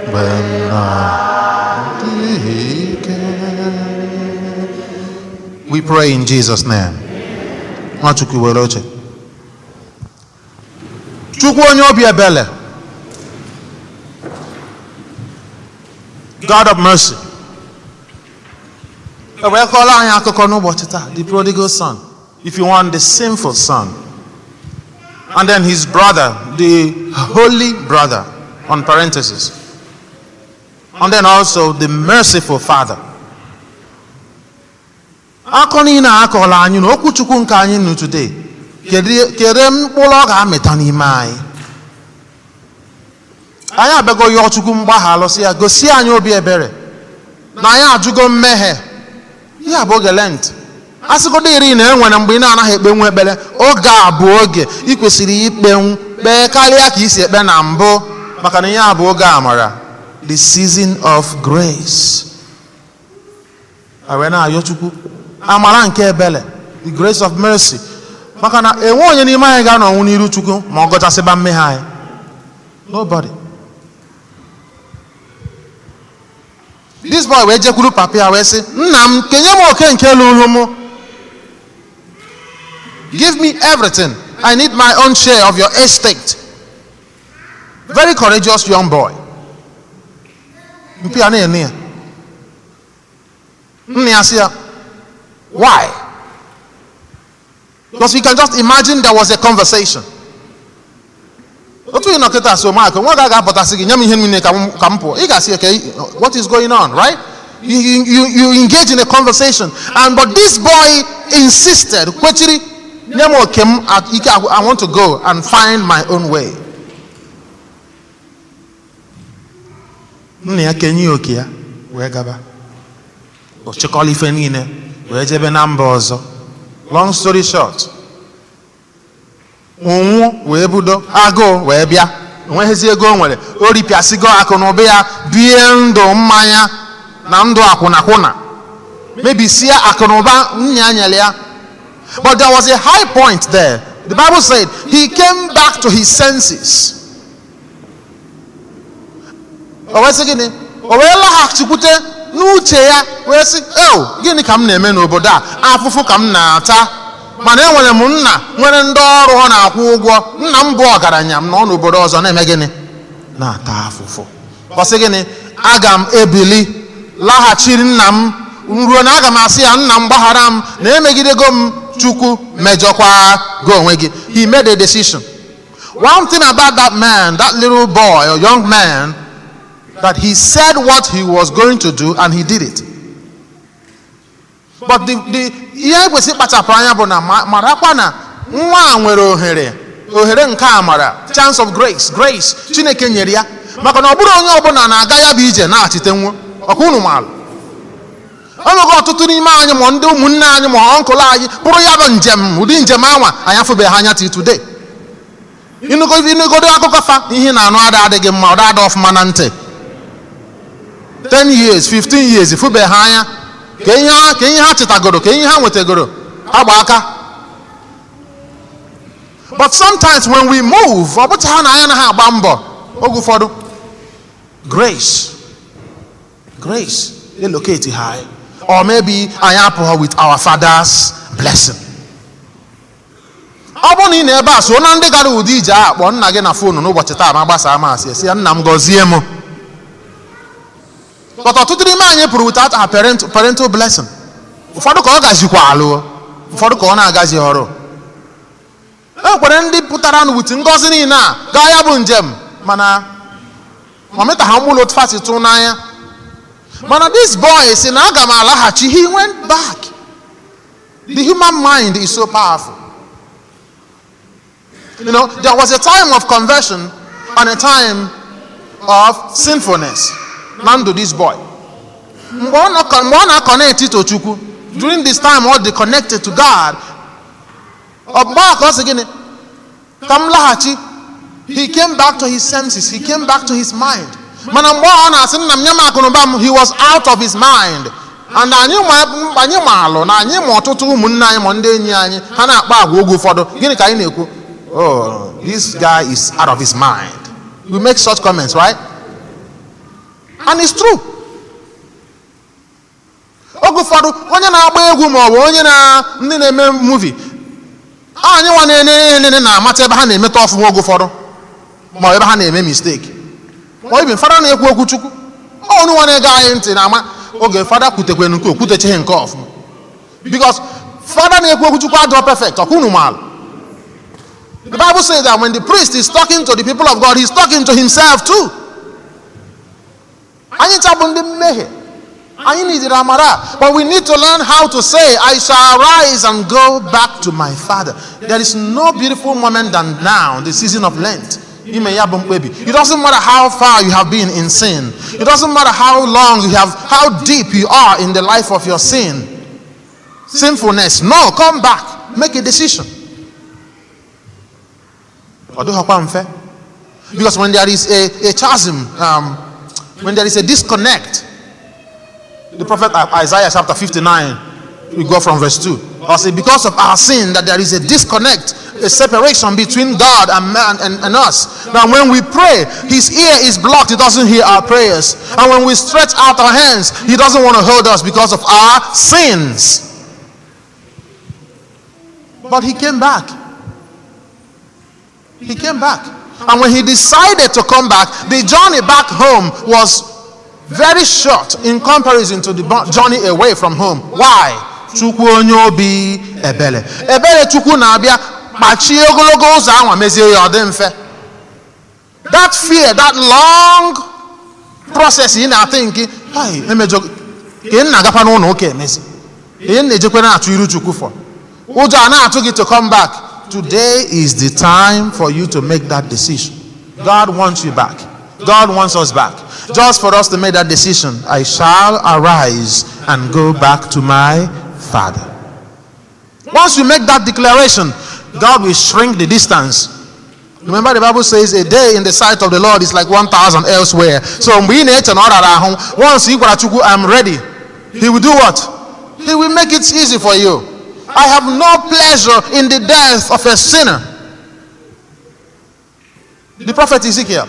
mgbe m na-adịghị ike. We pray in Jesus' name. Nwachukwu, were oche. Chukwu onye obi ebele. God of mercy. E wee kọọrọ anyị akụkọ n'ụbọchị taa, the prodigal son, if you want, the sinful son. And then his brother, the holy brother, on parenthesis. And then also the merciful father. Akọ niile a akọọla anyị na okwu Chukwu nke anyị nụ today, kere mkpụrụ ọ ga-amịta n'ime anyị. Anyị abịago yọọ Chukwu mgbaghalụ, sị ya gosi anyị obi ebere na anyị ajụgo mmehie. Ihe a bụ oge Lent. A sịgodo iri na e nwere mgbe ị na-anaghị ekpenwu ekpere, oge a bụ oge ị kwesịrị ikpenwu kpee karịa ka i si ekpe na mbụ, maka na ihe a bụ oge amara, the season of grace. A wee na-ayọ Chukwu amara nke ebele, the grace of mercy, maka na enwe onye n'ime anyị ga-anọnwụ n'iru Chukwu ma ọ gọchasịba mmehie anyị. Nobody. This boy wee jekwuru papa ya wee sị, nna m, kenye m oke nke lụrụ m. Give me everything. I need my own share of your estate. Very courageous young boy. Mpi ya na-ene ya. Nna ya sị ya, why? Because you can just imagine there was a conversation. Otu ị nọ kịta so Mark, nwa ga ga-apụtasị gị nye m ihe niile ka m pụọ. Ị ga-asị, okay, what is going on, right? You engage in a conversation. And but this boy insisted, kwechiri, nye m oke m, I want to go and find my own way. Nna ya kenye oke ya wee gaba. O chịkọla ife niile wee jebe na mba ọzọ. Long story short, ụnwụ wee budo, agụụ wee bịa, onweghịzi ego o nwere, o ripịasịgo akụ na ụba ya, bie ndụ mmanya na ndụ akwụnakwụna, mebisie akụ na ụba nna ya nyere ya. But there was a high point there. The Bible said he came back to his senses. O wee sị gịnị? O wee laghachikwute n'uche ya wee sị, eo, gịnị ka m na-eme n'obodo a? Afụfụ ka m na-ata. Mana enwere m nna nwere ndị ọrụ ọ na-akwụ ụgwọ. Nna m bụ ọgaranya, m nọ n'obodo ọzọ na-eme gịnị? Na-ata afụfụ. Ọ sị gịnị? Aga m ebili laghachiri nna m, ruo na aga m asị ya, nna m gbaghara m na emegidego m Chukwu, mejọkwa gị onwe gị. He made a decision. One thing about that man, that little boy or young man, that he said what he was going to do and he did it. But the ihe kwesịrị ịkpachapụ anya bụ na marakwa na nwa a nwere ohere, ohere nke amara, chance of grace, grace Chineke nyere ya, maka na ọ bụrụ onye ọbụla na-aga ya bụ ije na-achite nwo ọkwa unu maalụ. O nwego ọtụtụ n'ime anyị ma ndị ụmụnne anyị ma ọnkụl anyị pụrụ ya bụ njem, ụdị njem anwa anyị afụbeghị anya till today. Ịnụgodo akụkọ fa, ihe na-anụ ada adịghị mma, ọ da ọfụma na ntị. 10 years, 15 years, fụbeghị anya. Ka ihe ha chetagoro, ka ihe ha nwetagoro, agba aka. But sometimes when we move, ọ bụcha ha na anya na ha agba mbọ oge ụfọdụ, grace, grace relocate ha, or maybe anyị apụghị with our father's blessing. Ọ bụrụ na ị na ebe a so na ndị gara ụdị ije a, kpọọ nna gị na foonu n'ụbọchị taa ma gbasaa masị, esi ya, nna m gọzie m. But ọtụtụ n'ime anyị pụrụ without our parental blessing. Ụfọdụ ka ọ gazikwa alụ, ụfọdụ ka ọ na-agazi ọrụ. E nwekwara ndị pụtara with ngọzi niile a gaa ya bụ njem, mana ọ mịta ha mkpụrụ otu fasi tụ n'anya. Mana this boy si na aga m alaghachi. He went back. The human mind is so powerful. You know, there was a time of conversion and a time of sinfulness. Na ndụ this boy. Mgbe ọ na-akọnekt to Chukwu, during this time ọ dị connected to God, ọ mgbe a ka ọ sị gịnị? Ka m laghachi. He came back to his senses. He came back to his mind. Mana mgbe ọ na-asị nna m nye m akụnụba m, he was out of his mind. And anyị maalụ na anyị ma ọtụtụ ụmụnne anyị ma ndị enyi anyị ha na-akpa agwa oge ụfọdụ. Gịnị ka anyị na-ekwu? Oh, this guy is out of his mind. We make such comments, right? And it's true. Oge ụfọdụ onye na-agba egwu ma ọ bụ onye na ndị na-eme movie, anyị nwa na-enene na-amata ebe ha na-emeta ọfụma oge ụfọdụ ma ebe ha na-eme mistake. Ma ibi fada na-ekwu okwu Chukwu, ọnụ nwa na-ege anyị ntị na-ama oge fada kwutekwenu nke okwutecheghị nke ọfụma. Because fada na-ekwu okwu Chukwu adịghị perfect, ọkwa unu maalụ. The Bible says that when the priest is talking to the people of God, he's talking to himself too. Anyị ncha bụ ndị mmehie. Anyị needed amara, but we need to learn how to say, "I shall arise and go back to my father." There is no beautiful moment than now, the season of Lent. Ime ya bụ mkpebi. It doesn't matter how far you have been in sin. It doesn't matter how long you have, how deep you are in the life of your sin. Sinfulness. No, come back. Make a decision. Ọ dịghọkwa mfe. Because when there is a chasm, when there is a disconnect, the prophet Isaiah chapter 59, we go from verse 2. I say, because of our sin, that there is a disconnect, a separation between God and man and us. Now, when we pray, his ear is blocked, he doesn't hear our prayers. And when we stretch out our hands, he doesn't want to hold us because of our sins. But he came back. He came back. And when he decided to come back, the journey back home was very short in comparison to the journey away from home. Why? Chukwu onye obi ebele. Ebere Chukwu na-abịa kpachie ogologo ụzọ anwa mezie ya ọ dị mfe. That fear, that long process ị na-think, "Hey, emejọ ka ị na-agakwa n'ụlọ ụka emezi. Ka ị na-ejekwa na-atụ iru Chukwu for." Ụjọ a na-atụ gị to come back. Today is the time for you to make that decision. God wants you back. God wants us back. Just for us to make that decision. I shall arise and go back to my father. Once you make that declaration, God will shrink the distance. Remember, the Bible says a day in the sight of the Lord is like 1,000 elsewhere. So mgbe ị na-eche na ọ rara ahụ, once ị gwara Chukwu, "I'm ready," he will do what? He will make it easy for you. I have no pleasure in the death of a sinner. The prophet Ezekiel.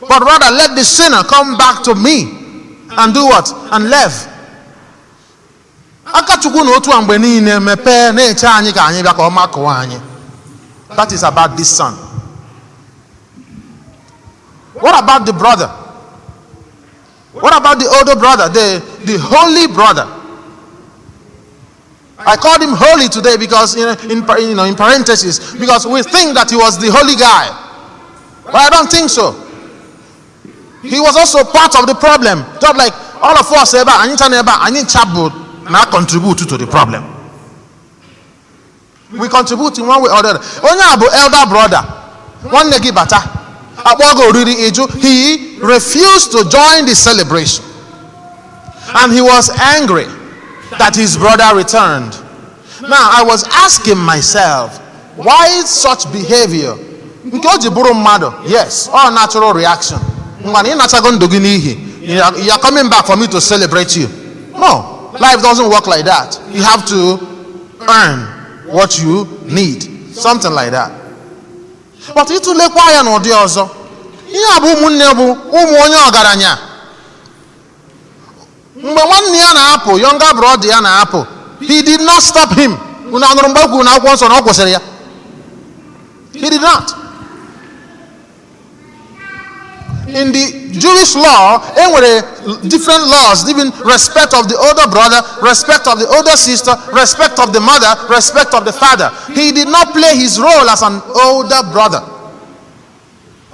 But rather let the sinner come back to me and do what? And live. Aka Chukwu na otu a mgbe niile mepee na-eche anyị ka anyị bịa ka ọ makụọ anyị. That is about this son. What about the brother? What about the older brother, the holy brother? I called him holy today because, in parenthesis, because we think that he was the holy guy. But I don't think so. He was also part of the problem. Just like all of us, ebe a, anyị ncha na ebe a, anyị ncha bụ na contribute to the problem. We contribute in one way or the other. Onye a bụ elder brother. Nwanne gị bata. Akpọ gị oriri ịjụ. He refused to join the celebration. And he was angry that his brother returned. Now, I was asking myself, why such behavior? Nke o ji bụrụ mmadụ, yes, all natural reaction. Ngwa na ị nachago ndụ gị n'ihi, you are coming back for me to celebrate you. No, life doesn't work like that. You have to earn what you need. Something like that. But ịtụlekwa ya n'ụdị ọzọ, ihe a bụ ụmụnne bụ ụmụ onye ọgaranya. Mgbe nwanne ya na-apụ, younger brother ya na-apụ, he did not stop him. Unu anụrụ mgbe e kwuru na akwụkwọ nsọ na ọ kwụsịrị ya? He did not. In the Jewish law, enwere different laws, even respect of the older brother, respect of the older sister, respect of the mother, respect of the father. He did not play his role as an older brother.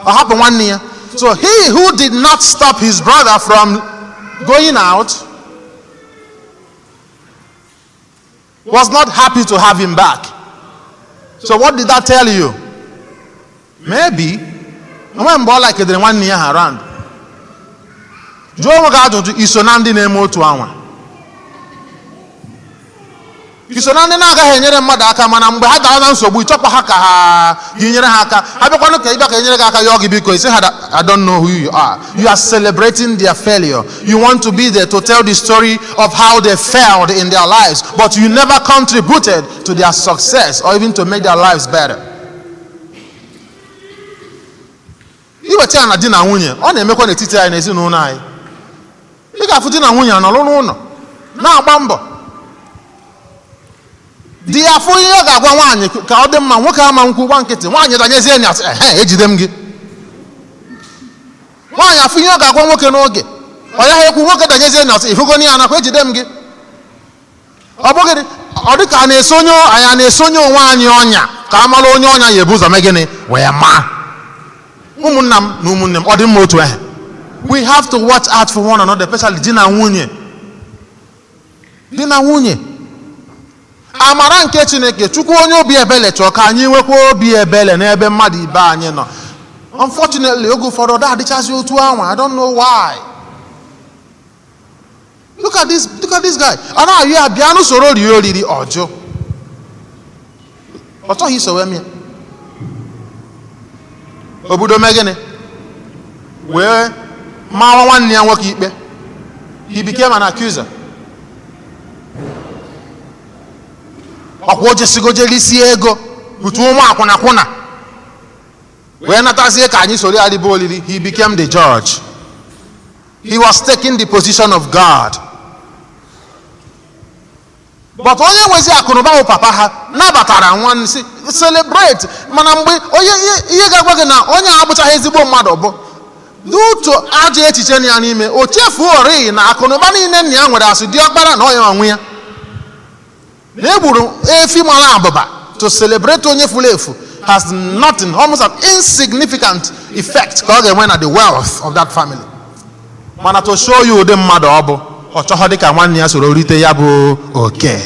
Ọ hapụ nwanne ya. So he who did not stop his brother from going out was not happy to have him back. So what did that tell you? Maybe onwe mgbe ọ likedere nwanne ya ha around. Jụọ onwe gị ajụjụ, iso na ndị na-eme otu anwa? Iso na ndị na-agaghị enyere mmadụ aka, mana mgbe ha dara na nsogbu ịchọkwa ha ka ha gị nyere ha aka, ha bịakwanụ ka ịbịa ka enyere gị aka, yọọ gị biko, isi ha, "I don't know who you are." You are celebrating their failure. You want to be there to tell the story of how they failed in their lives, but you never contributed to their success or even to make their lives better. Iweta ya na di na nwunye, ọ na-emekwa n'etiti anyị n'ezinụlọ anyị. Ị ga-afụ di na nwunye nọrọ n'ụlọ na-agba mbọ, di ya afụ ihe ọ ga-agwa nwaanyị ka ọ dị mma, nwoke ama nkwụ, gwa nkịtị, nwaanyị danyezie ya, ehe, ejide m gị. Nwaanyị afụ ihe ọ ga-agwa nwoke n'oge ọ ya ha ekwu, nwoke danyezie ya, ịhụgo ya nakwa ejide m gị. Ọ bụghị ọ dị ka a na-esonye anyị, a na-esonye onwe anyị ọnya ka a mara onye ọnya ya ebu ụzọ mee gịnị wee maa. Ụmụnna m na ụmụnne m, ọ dị mma otu ahụ. We have to watch out for one another, especially di na nwunye. Di na nwunye, amara nke Chineke, Chukwu onye obi ebele chọọ ka anyị nwekwa obi ebele n'ebe mmadụ ibe anyị nọ. Unfortunately, oge ụfọdụ ọ adịchazi otu ahụ. I don't know why. Look at this, look at this guy. Ọ na-ayọ ya, bịa n'usoro rie oriri, ọjụ. Ọ chọghị isowe m ya. Obodo mee gịnị? Wee mawa nwanne ya nwoke ikpe. He became an accuser. Ọkwa o jesigo jelisie ego butu ụmụ akwụnakwụna wee natazie ka anyị soro ya ribe olili. He became the judge. He was taking the position of God. But onye nwezi akụnụba bụ papa ha nabatara nwanne si celebrate. Mana mgbe onye ihe ga-agwa gị na onye a abụchaghị ezigbo mmadụ bụ n'otu ajọ echiche na ya n'ime o chefuo ori na akụnụba niile nna ya nwere asị diọkpara na ọya onwe ya na egburu efi mara abụba to celebrate onye furu efu has nothing, almost an insignificant effect ka ọ ga-enwe na the wealth of that family. Mana to show you ụdị mmadụ ọ bụ, ọ chọghọ dịka nwanne ya soro rite ya bụ oke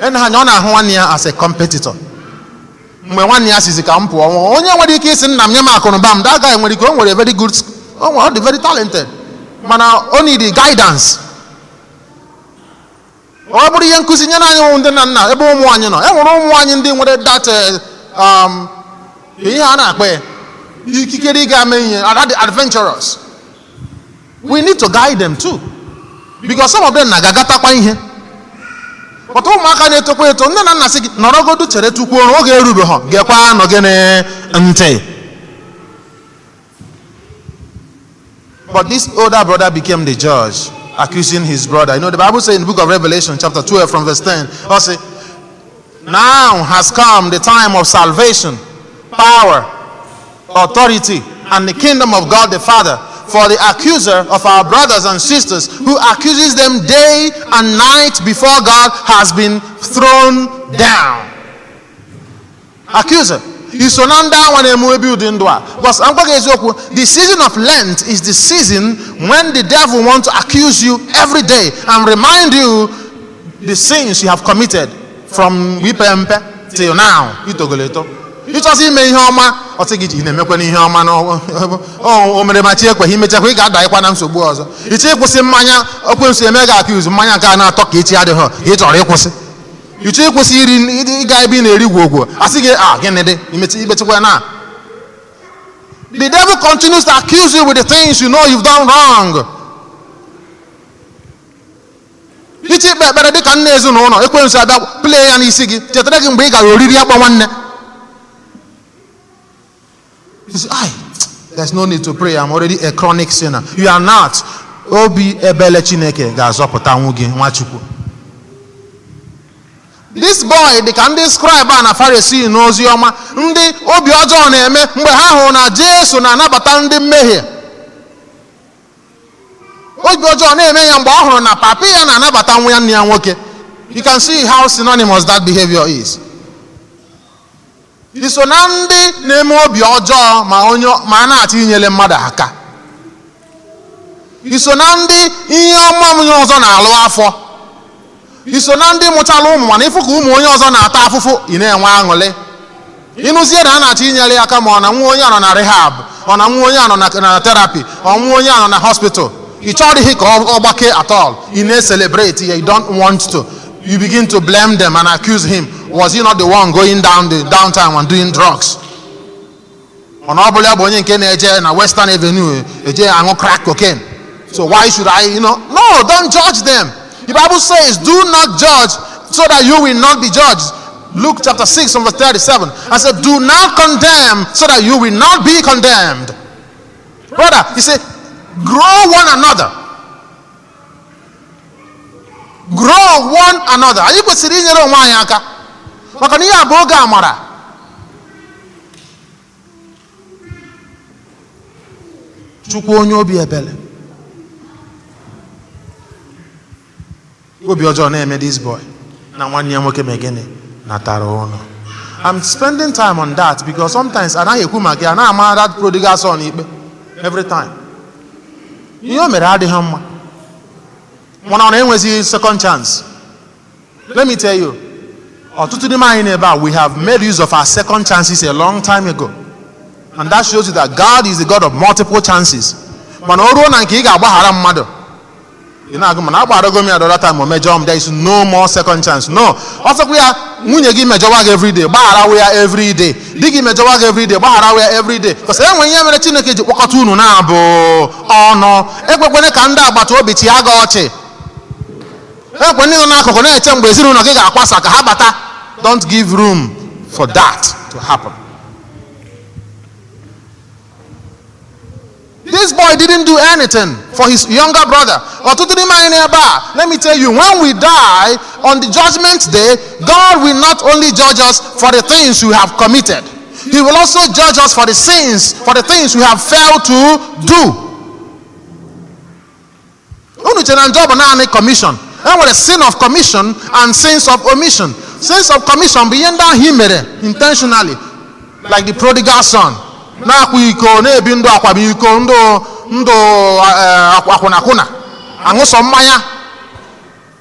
ena anya. Ọ na-ahụ nwanne ya as a competitor. Mgbe nwanne ya sizi ka m pụọ, onye nwere ike isi, "Nna m, nye m akụnụba m," that guy nwere ike o nwere very good, o nwere, ọ dị very talented, mana o need guidance. Ọ bụrụ ihe nkụzi nyere anyị ụmụ ndị nna nna ebe ụmụ anyị nọ, e nwere ụmụ anyị ndị nwere that ihe a na-akpọ ya ikikere ịga mee ihe are the adventurous. We need to guide them too, because some of them na-agatakwa ihe. Pụta ụmụaka na-etokwa eto, nne na nna sị gị nọrọgodu, chere tukwuo oge erubeghị, gekwa nọ gịnị ntị. But this older brother became the judge, accusing his brother. You know, the Bible says in the book of Revelation, chapter 12, from verse 10, also, "Now has come the time of salvation, power, authority, and the kingdom of God the Father. For the accuser of our brothers and sisters, who accuses them day and night before God, has been thrown down." Accuser. Iso na ndị anwa na-eme ebe ụdị ndụ a, because I'm gwa gị eziokwu, the season of Lent is the season when the devil wants to accuse you every day and remind you the sins you have committed from ipe mpe till now itogolo eto. Ịchọsị ime ihe ọma, ọ sị gị ị na-emekwa n'ihe ọma na o mere ma chi ekweghị, imechakwa ị ga-adaghịkwa na nsogbu ọzọ. Ịchọ ịkwụsị mmanya, ekwensu eme gị accuse mmanya nke a na-atọ ka echi adịghị ị chọrọ ịkwụsị. Ịchọ ịkwụsị iri, ịga ebe ị na-eri gwogwo, asị gị a gịnị dị imechi imechikwa na. The devil continues to accuse you with the things you know you've done wrong. Iche ikpe ekpere dịka nna ezinụlọ, ekwensu abịa play ya n'isi gị, chetara gị mgbe ị gara oriri akpọ nwanne. You say, "Ai, there's no need to pray. I'm already a chronic sinner." You are not. Obi ebele Chineke ga-azọpụtanwu gị, Nwachukwu. This boy dị ka ndị scribe a na Pharisee n'ozi ọma, ndị obi ọjọọ na-eme mgbe ha hụrụ na Jesu na-anabata ndị mmehie. Obi ọjọọ na-eme ya mgbe ọ hụrụ na papi ya na-anabata nwa ya nne ya nwoke. You can see how synonymous that behavior is. Iso na ndị na-eme obi ọjọọ ma onye ma a na-achọ inyere mmadụ aka. Iso na ndị ihe ọma onye ọzọ na-alụ afọ. Iso na ndị mụchala ụmụ, mana ịfụ ka ụmụ onye ọzọ na-ata afụfụ, ị na-enwe aṅụrị. Ịnụzie na a na-achọ inyere ya aka, ma ọ na nwa onye a nọ na rehab, ọ na nwa onye a nọ na therapy, ọ nwa onye a nọ na hospital, ị chọrịghị ka ọ gbakee at all. Ị na-celebrate ya. You don't want to. You begin to blame them and accuse him. Was he not the one going down the downtown and doing drugs? Mana ọ bụla ya bụ onye nke na-eje na Western Avenue eje aṅụ crack cocaine, so why should I? No, don't judge them. The Bible says, "Do not judge so that you will not be judged." Luke chapter 6 verse 37. I said, "Do not condemn so that you will not be condemned." Brother, he said, grow one another. Grow one another. Anyị kwesịrị inyere onwe anyị aka maka na ihe a bụ oge amara. Chukwu onye obi ebele. Obi ọjọọ na-eme this boy na nwanne ya nwoke mee gịnị? Natara ụlọ. I'm spending time on that because sometimes anaghị ekwu maka ya, na-ama that prodigal son ikpe every time. Ihe o mere adịghị mma, mana ọ na-enwezighị second chance. Let me tell you, ọtụtụ n'ime anyị n'ebe a, we have made use of our second chances a long time ago. And that shows you that God is the God of multiple chances. Mana o ruo na nke ị ga-agbaghara mmadụ, ị na-agụ mana agbagharago m ya the other time, o mejọọ m, there is no more second chance. No. Ọsọkwa ya nwunye gị mejọwa gị everyday, gbagharawa ya everyday. Di gị mejọwa gị everyday, gbagharawa ya everyday. Because e nwere ihe mere Chineke ji kpọkọta unu na-abụ ọnụ. Ekwekwene ka ndị agbata obi chịa gị ọchị. Ekwe ndị nọ n'akụkụ na-eche mgbe ezinụlọ gị ga-akwasa ka ha bata. Don't give room for that to happen. This boy didn't do anything for his younger brother. Ọtụtụ n'ime anyị n'ebe a, let me tell you, when we die on the judgment day, God will not only judge us for the things we have committed, He will also judge us for the sins, for the things we have failed to do. Unu chere na njọ bụ naanị commission. E nwere sin of commission and sins of omission. Sins of commission bụ ihe ndị ahụ i mere intentionally, like the prodigal son, na-akwa iko, na-ebi ndụ akwamiko, ndụ ndụ akwụnakwụna, aṅụsọ mmanya.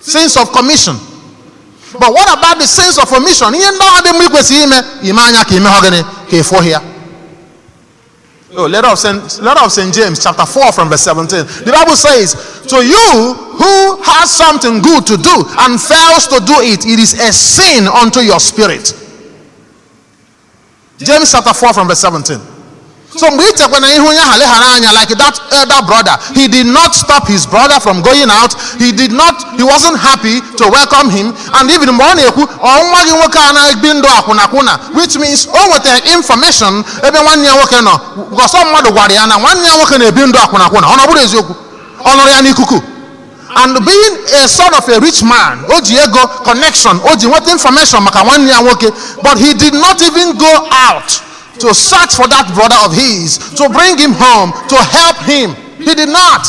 Sins of commission. But what about the sins of omission? Ihe ndị ahụ dị mma i kwesịrị ime, ime anya ka ime ha gịnị ka ị fụghị ya. Oh, letter of St. James, chapter 4, from verse 17. The Bible says, "To you who has something good to do and fails to do it, it is a sin unto your spirit." James chapter 4, from verse 17. So mgbe i chekwa na ihu onye ahụ leghara anya, like that elder brother, he did not stop his brother from going out. He did not, he wasn't happy to welcome him. And even mgbe ọ na-ekwu, ọ nwa gị nwoke a na-ebi ndụ akwụnakwụna, which means o nwetara information ebe nwanne ya nwoke nọ. Because ọ mmadụ gwara ya na nwanne ya nwoke na-ebi ndụ akwụnakwụna. Ọ na ọ bụrụ eziokwu? Ọ nụrụ ya n'ikuku. And being a son of a rich man, o ji ego connection, o ji nweta information maka nwanne ya nwoke, but he did not even go out to search for that brother of his, to bring him home, to help him. He did not.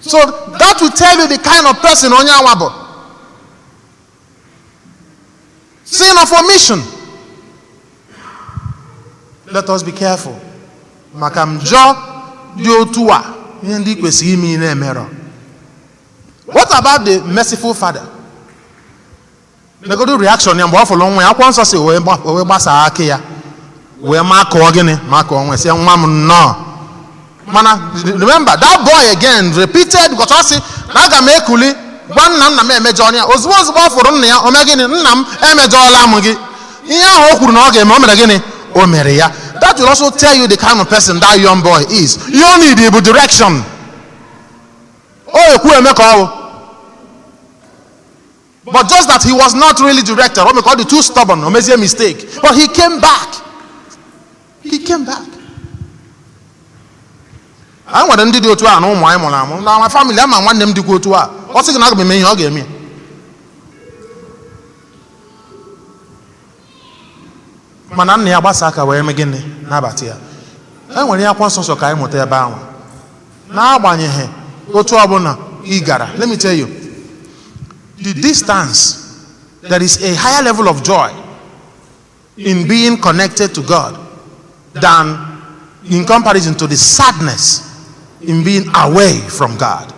So that will tell you the kind of person onye anwa bụ. Sin of omission. Let us be careful. Maka njọ dị otu a, ihe ndị kwesịrị ime ị na-emerọ. What about the merciful father? Legodu reaction ya mgbe ọ fụrụ nwa ya, akwụkwọ nsọ si wee gbasaa aka ya wee makụọ gịnị, makụọ nwa ya, sị nwa m nnọọ. Mana remember that boy again repeated, because ọ sị na aga m ekuli gwa nna m na m emejọọ ya. Ozugbo ozugbo ọ fụrụ nna ya, o mee gịnị? Nna m emejọọla m gị. Ihe ahụ o kwuru na ọ ga-eme, o mere gịnị? O mere ya. That will also tell you the kind of person that young boy is. You need bụ direction. O ekwu eme ka ọ bụ. But just that he was not really directed, or because too stubborn, or made a mistake. But he came back. He came back. I nwere ndị dị otu a na ụmụ anyị mụrụ amụ na my family, ama nwanne m dịkwa otu a. Ọ sị gị na aga m eme ihe, ọ ga-eme. Mana nna ya gbasa aka wee mee gịnị? Nabata ya. E nwere ihe akwụkwọ nsọ sọ ka anyị mụta ebe ahụ. N'agbanyeghị otu ọbụla ị gara, let me tell you, the distance, there is a higher level of joy in being connected to God than in comparison to the sadness in being away from God.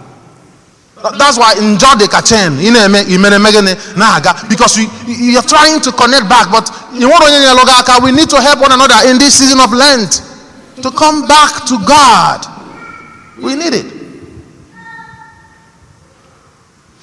That's why njọ dị ka chain, ị na-eme imere eme gịnị na-aga, because you're trying to connect back, but ị nwere onye nyere gị aka. We need to help one another in this season of Lent to come back to God. We need it.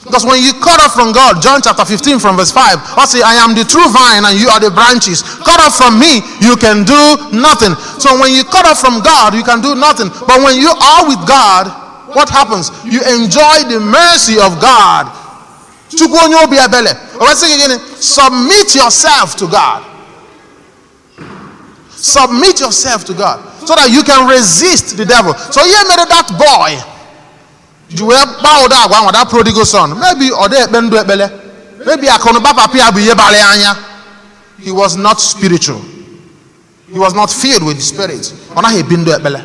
Because when you cut off from God, John chapter 15 from verse 5, I say, I am the true vine and you are the branches. Cut off from me, you can do nothing. So when you cut off from God, you can do nothing. But when you are with God, what happens? You enjoy the mercy of God. Chukwu onye obi ebele. O wee sị gị gịnị? Submit yourself to God. Submit yourself to God so that you can resist the devil. So ihe mere that boy ji wee kpaa ụda agwa ahụ, that prodigal son, maybe ọ dị ekpe ndụ ekpele, maybe akụnụba papa ya bụ ihe bara ya anya. He was not spiritual. He was not filled with the Spirit. Ọ naghị ebi ndụ ekpele.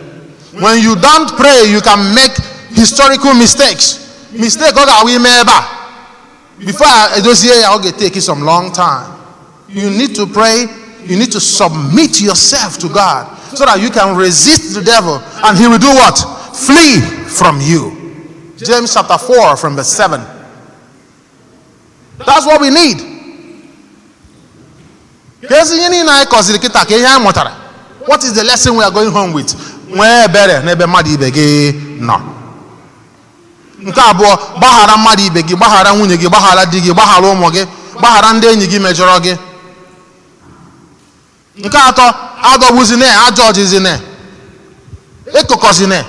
When you don't pray, you can make historical mistakes. Mistake ọ ga-awụ ime ebe a. Before edozie ya, ọ ga-take some long time. You need to pray. You need to submit yourself to God so that you can resist the devil and he will do what? Flee from you. James chapter 4 from verse 7. That's what we need. Ka ezi ihe niile anyị kọziri kịta, ka ihe anyị mụtara. What is the lesson we are going home with? Nwee ebere n'ebe mmadụ ibe gị nọ. Nke abụọ, gbaghara mmadụ ibe gị, gbaghara nwunye gị, gbaghara di gị, gbaghara ụmụ gị, gbaghara ndị enyi gị mejọrọ gị. Nke atọ, adọgbuzine, ajọ ọjizine, ekokọzine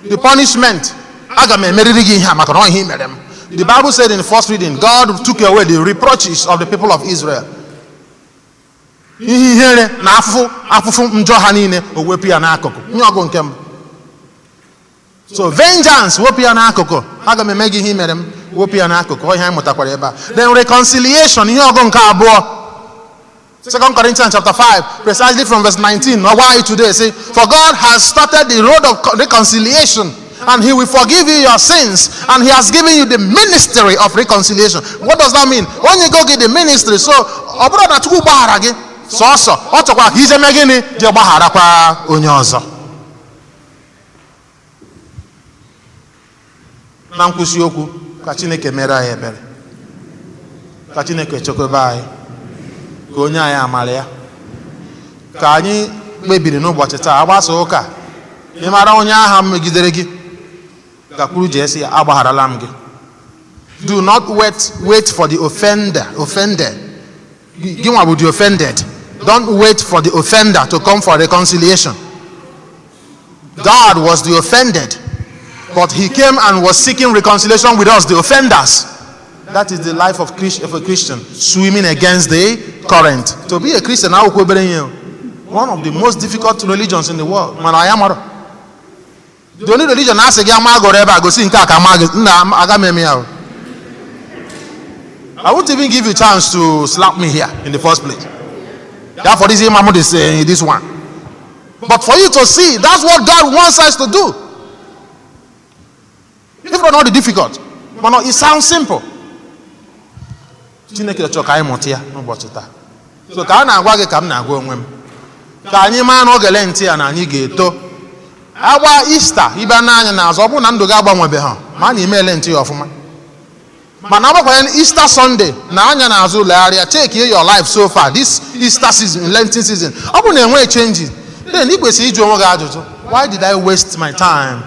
the punishment. Aga m emeriri gị ihe a maka na ọ ihe i mere m. The Bible said in the first reading, God took away the reproaches of the people of Israel. Ihe ihere na afụfụ afụfụ njọ ha niile, o wepụ ya n'akụkụ. Nye ọgụ nke mbụ. So vengeance, wepụ ya n'akụkụ. Aga m eme gị ihe i mere m, wepụ ya n'akụkụ. Ọ ihe anyị mụtakwara ebe a. Then reconciliation, ihe ọgụ nke abụọ. 2 Corinthians chapter 5, precisely from verse 19. Now, why today? Say, for God has started the road of reconciliation, and He will forgive you your sins, and He has given you the ministry of reconciliation. What does that mean? Onye go get the ministry. So, ọ bụrụ na Chukwu gbaghara gị, sọọsọ, ọ chọkwa ka ije mee gịnị? Je gbagharakwa onye ọzọ. Na nkwụsị okwu, ka Chineke mere anyị ebere. Ka Chineke chekwaba anyị. Ka onye anyị amara ya. Ka anyị kpebiri n'ụbọchị taa, agbasa ụka, ị mara onye agha megidere gị, gakwuru jee sị ya, agbagharala m gị. Do not wait for the offender. Offended. Gị nwa bụ the offended. Don't wait for the offender to come for reconciliation. God was the offended, but He came and was seeking reconciliation with us, the offenders. That is the life of a Christian, swimming against the current. To be a Christian, akwụkwọ obere ihe o. One of the most difficult religions in the world. Mana anyị amarọ. The only religion na-asị gị ama agụrụ ebe a, gosi nke a ka ama gị, nna, aga m eme ya o. I won't even give you chance to slap me here in the first place. Therefore, this imam is saying this one. But for you to see, that's what God wants us to do. If not, not difficult. But no, it sounds simple. Chineke chọrọ ka anyị mụta ya n'ụbọchị taa. So ka a na-agwa gị ka m na-agwa onwe m. Ka anyị maa na oge Lent ya na anyị ga-eto. Agba Ista ịbịa n'anya n'azụ, ọ bụrụ na ndụ gị agbanwebeghị, ma na ime Lent ya ọfụma. Mana agbakwanye Easter Sunday na anya n'azụ, legharịa, check your life so far this Easter season, Lenten season. Ọ bụrụ na enweghị changes, then ị kwesịrị ịjụ onwe gị ajụjụ: why did I waste my time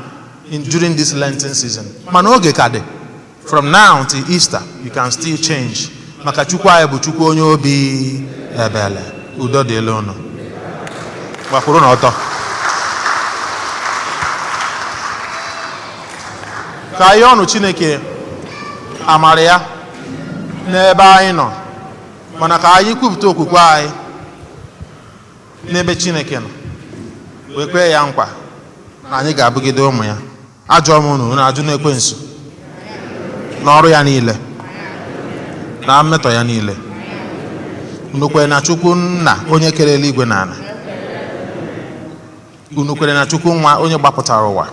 in during this Lenten season? Mana oge ka dị. From now till Easter, you can still change, maka Chukwu anyị bụ Chukwu onye obi ebele. Udo dịla unu. Gbakwuru na ọtọ ka anyị ọnụ Chineke amara ya n'ebe anyị nọ, mana ka anyị kwupụta okwukwe anyị n'ebe Chineke nọ, wee kwee ya nkwa na anyị ga-abụgide ụmụ ya. Ajụọ m unu, unu ajụ n'ekwensu n'ọrụ ya niile na mmetọ ya niile? Unu kwere na Chukwu Nna, onye kere eluigwe na ala? Unu kwere na Chukwu Nwa, onye gbapụtara ụwa?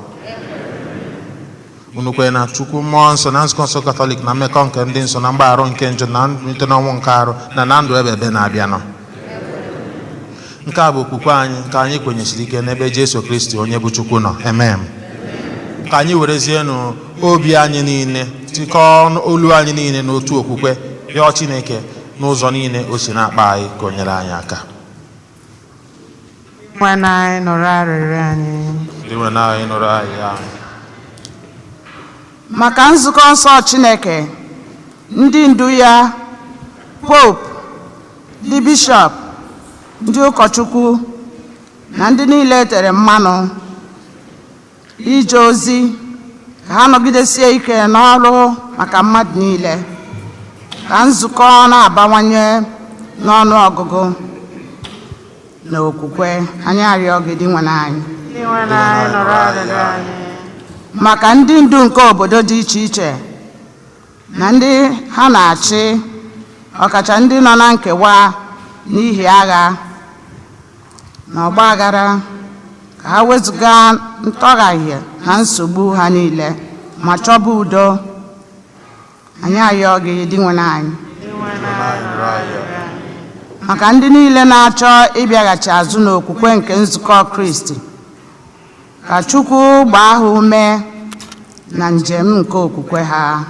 Unu kwere na Chukwu Mmụọ Nsọ, na Nzukọ Nsọ Katọlik, na mmekọ nke ndị nsọ, na mgbaghara nke njọ, na mbilite n'ọnwụ nke arụ, na ndụ ebe ebe na-abịanụ? Nke a bụ okwukwe anyị nke anyị kwenyesiri ike n'ebe Jesu Kristi onye bụ Chukwu nọ. Amen. Ka anyị werezienụ obi anyị niile tikọọ olu anyị niile n'otu okwukwe, rịọ Chineke n'ụzọ niile o si na-akpa anyị ka o nyere anyị aka. Nwanne anyị, nụrụ arịrịọ anyị. Dinwe anyị, nụrụ anyị anyị. Maka nzukọ nsọ Chineke, ndị ndu ya, Pope, ndị bishọp, ndị ụkọchukwu na ndị niile tere mmanụ ije ozi, ka ha nọgidesie ike n'ọrụ maka mmadụ niile, ka nzukọ na-abawanye n'ọnụ ọgụgụ na okwukwe. Anyị arịọ gị, Dinwe anyị. Maka ndị ndu nke obodo dị iche iche na ndị ha na-achị, ọkacha ndị nọ na nkewa n'ihi agha na ọgba aghara, ka ha wezụga ntọghahie na nsogbu ha niile ma chọba udo. Anyị ayọ gị, Dinwe anyị. Maka ndị niile na-achọ ịbịaghachi azụ n'okwukwe nke nzukọ Kristi, ka Chukwu gbaa ha ume na njem nke okwukwe ha.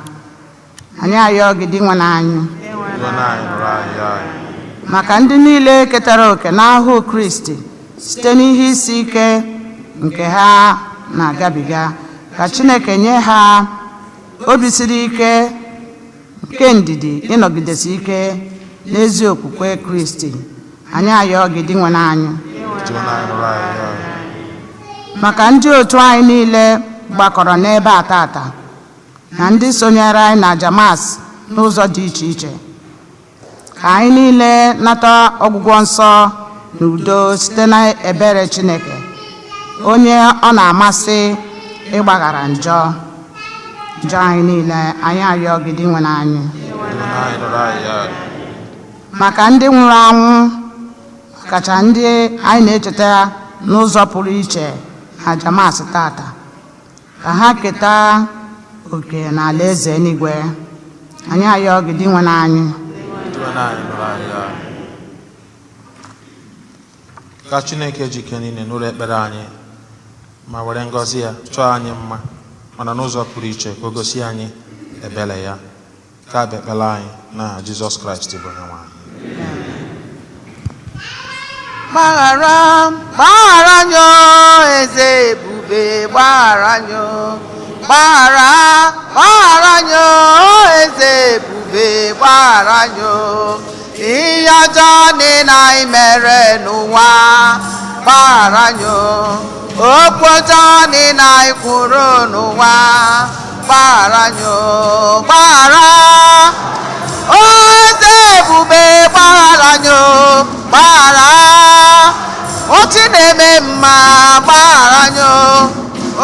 Anyị ayọọ gị, Dinwenụ anyị. Dinwenụ anyị, nụrụ arịrịọ anyị. Maka ndị niile ketara oke n'ahụhụ Kristi site n'ihe isi ike nke ha na-agabiga, ka Chineke nye ha obi siri ike nke ndidi ịnọgidesi ike n'ezi okwukwe Kristi. Anyị ayọọ gị, Dinwenụ anyị. Dinwenụ anyị, nụrụ arịrịọ anyị. Maka ndị otu anyị niile gbakọrọ n'ebe a tata na ndị sonyere anyị na aja Mass n'ụzọ dị iche iche, ka anyị niile nata ọgwụgwọ nsọ na udo site na ebere Chineke, onye ọ na-amasị ịgbaghara njọ njọ anyị niile. Anyị ayọọ gị, Dinwenụ anyị. Dinwenụ anyị, nụrụ arịrịọ anyị. Maka ndị nwụrụ anwụ, kacha ndị anyị na-echeta n'ụzọ pụrụ iche na aja Mass tata, ka ha keta oke n'ala eze eluigwe. Anyị ayọọ gị, Dinwenụ anyị. Dinwenụ anyị, nụrụ arịrịọ anyị. Ka Chineke ji ike niile nụrụ ekpere anyị ma were ngọzi ya chọọ anyị mma, mana n'ụzọ pụrụ iche ka o gosi anyị ebere ya. Ka bụ ekpere anyị n'aha Jizọs Kraịst bụ Onyenwe anyị. Gbaghara, gbaghara anyị, eze ebube, gbaghara anyị. Gbaghara, gbaghara anyị, eze ebube, gbaghara anyị. Ihe ọjọọ niile anyị mere n'ụwa, gbaghara anyị. Okwu ọjọọ niile anyị kwuru n'ụwa, gbaghara anyị. Gbaghara, eze ebube, gbaghara anyị. Gbaghara, ochi na-eme mma, gbaghara anyị.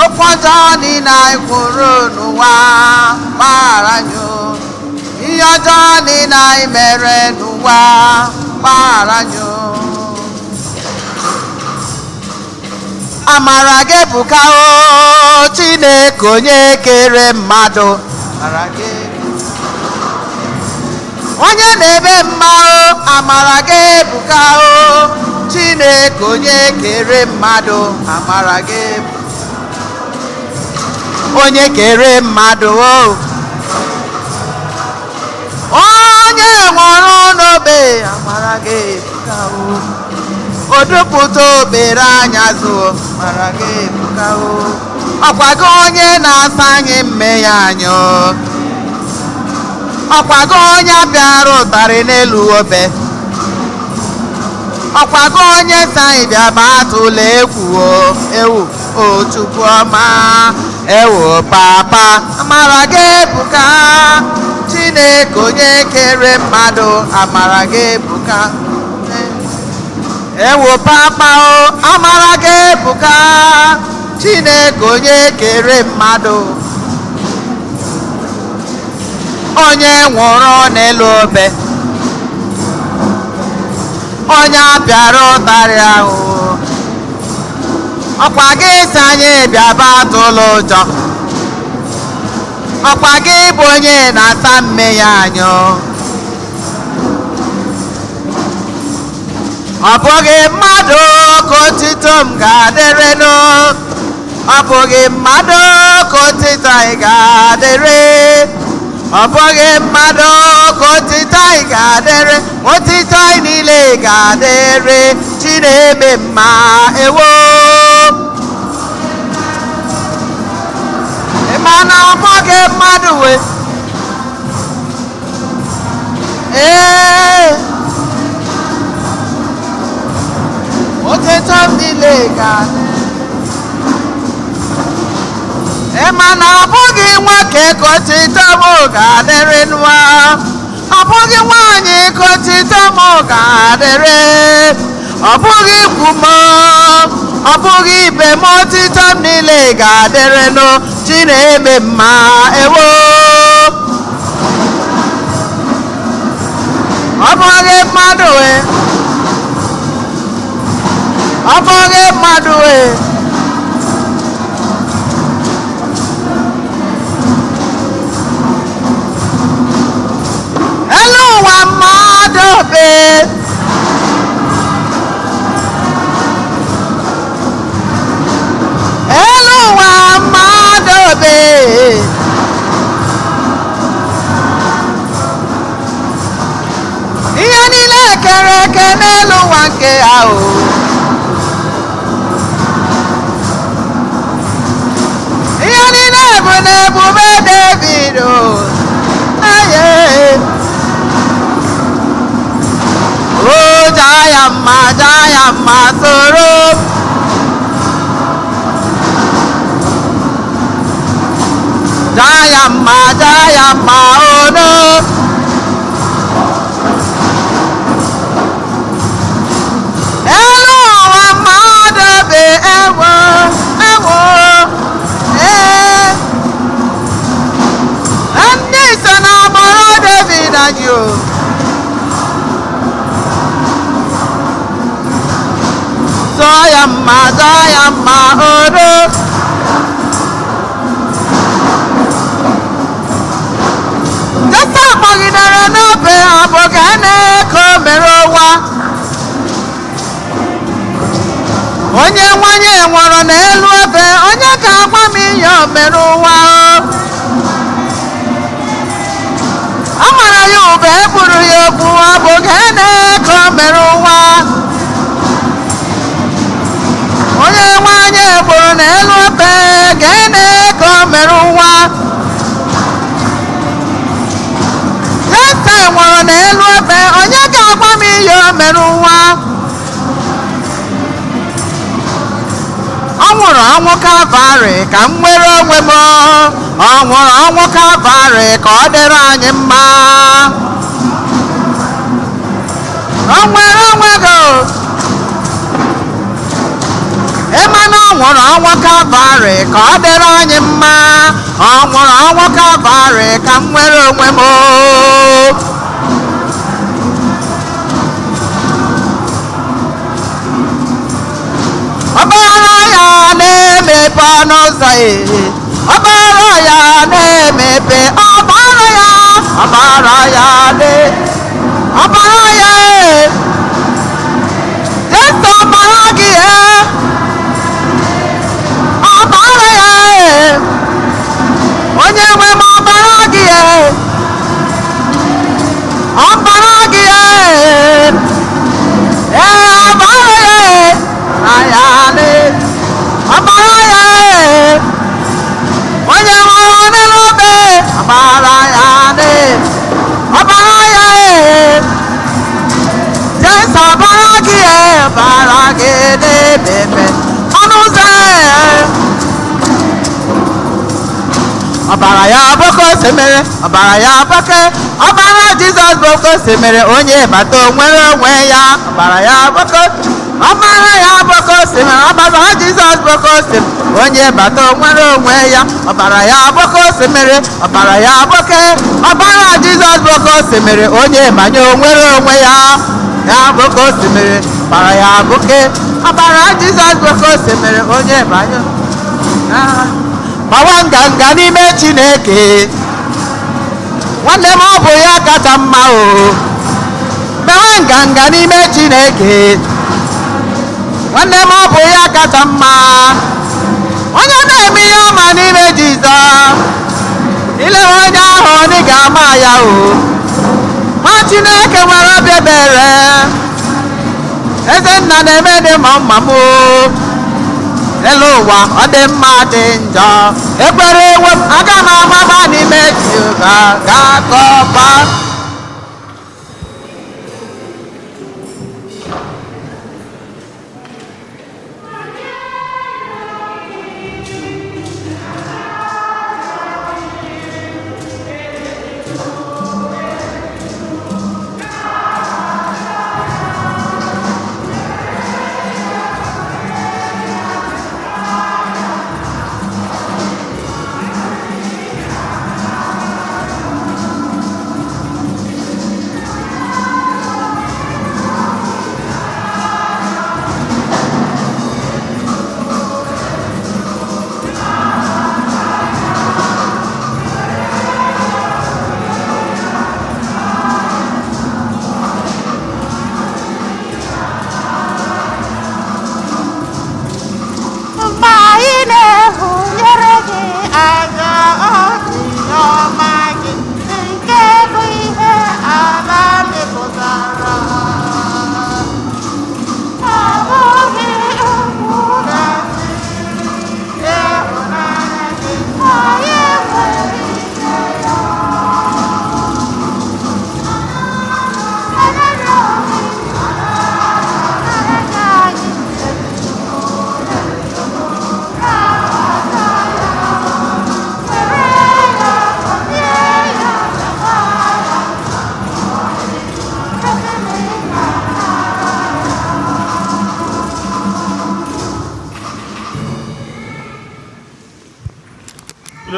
Okwu ọjọọ niile anyị kwuru n'ụwa, gbaghara anyị. Ihe ọjọọ niile anyị mere n'ụwa, gbaghara anyị. Amara gị ebuka o, Chineke onye kere mmadụ. Amara gị, onye na-eme mma o, amara gị ebuka o, Chineke onye kere mmadụ. Amara gị, onye kere mmadụ o, onye nwụrụ n'obe, amara gị ebuka o. Odupụta obere anya zuo, amara gị ebuka o. Ọkwa gị onye na-asa anyị mmehie anyị o, ọkwa gị onye bịara ụtarị n'elu obe, ọkwa gị onye si anyị bịa ma atụla egwu o. Ewu o, Chukwu ọma, ewu papa, amara gị ebuka. Chineke onye kere mmadụ, amara gị ebuka. Ewo papa o, amara gị ebuka. Chineke onye kere mmadụ, onye nwụrụ n'elu obe, onye apịara ụtarị ahụ, ọkwa gị si anyị bịaba atụla ụjọ, ọkwa gị bụ onye na-asa mmehie anyị. Ọ bụghị mmadụ ka otito m ga-adịrịnụ, ọ bụghị mmadụ ka otito anyị ga-adịrị, ọ bụghị mmadụ ka otito anyị ga-adịrị. Otito anyị niile ga-adịrị Chineke mma. Ewo, ị ma na ọ bụghị mmadụ we ee, otito m niile ga-adị. Ị ma na ọ bụghị nwoke ka otito m ga-adịrị nwa, ọ bụghị nwaanyị ka otito m ga-adịrị, ọ bụghị ikwu m, ọ bụghị ibe m. Otito m niile ga-adịrịnụ Chineke mma. Ewo, ọ bụghị mmadụ we, ọ bụghị mmadụ we. Elu ụwa mmadụ be, elu ụwa mmadụ be. kere eke n'elu ụwa nke ahụ. Ihe niile bụ n'ebube David o. Aye. O jaa ya mma, jaa ya mma, soro. Jaa ya mma, jaa ya mma, ono. Elu ụwa mmadụ bụ ewo, ewo, ee. Ndị so n'agbụrụ David anyị o. Zọọ ya mma, zọọ ya mma, odo. Jesa kpọgidere n'obe, ọ bụ gịnị ka o mere ụwa? Onye nwanyị nwụrụ n'elu obe, onye ga-agwa m ihe o mere ụwa o? A mara ya ube, e gburu ya okwu, ọ bụ gịnị ka o mere ụwa? Onye nwanyị gburu n'elu obe, gịnị ka o mere ụwa? Jesa nwụrụ n'elu obe, onye ga-agwa m ihe o mere ụwa? Ọ nwụrụ ọnwụ Kalvarị ka m nwere onwe m. Ọ nwụrụ ọnwụ Kalvarị ka ọ dịrị anyị mma. O nwere onwe gị. Ịma na ọ nwụrụ ọnwụ Kalvarị ka ọ dịrị anyị mma. Ọ nwụrụ ọnwụ Kalvarị ka m nwere onwe m. Ọbara ya na-emepe ọnụ ụzọ e. Ọbara ya na-emepe, ọbara ya, ọbara ya na, ọbara ya e. Jesu ọbara gị e. Ọbara ya e. Onye nwe m ọbara gị e. Ọbara gị e. Ee, ọbara ya e. Ayale. Ọbara ya e. Onye nwụrụ n'elu obe, ọbara ya dị. Ọbara ya e. Jesu ọbara gị e, ọbara gị na-emepe ọnụ ụzọ e. Ọbara ya bụ ka o si mere, ọbara ya bụ ka, ọbara Jizọs bụ ka o si mere, onye bata o nwere onwe ya. Ọbara ya bụ ka, ọbara ya bụ ka o si mere, ọbara Jizọs bụ ka o si mere, onye bata o nwere onwe ya. Ọbara ya bụ ka o si mere, ọbara ya bụ ka, ọbara Jizọs bụ ka o si mere, onye banye o nwere onwe ya. Ya bụ ka o si mere, ọbara ya bụ ka, ọbara Jizọs bụ ka o si mere, onye banye. Gbawa nganga n'ime Chineke, nwanne m, ọ bụ ya kacha mma o. Mewe nganga n'ime Chineke, nwanne m, ọ bụ ya kacha mma. Onye na-eme ihe ọma n'ime Jizọs, ilewe onye ahụ ọ ga-ama ya o. Nwa Chineke nwere obi ebere, eze nna na-eme dị mma mma m o. Elu ụwa ọ dị mma dị njọ, ekwere ewe m, aga m amaba n'ime Jehova ga-akọba.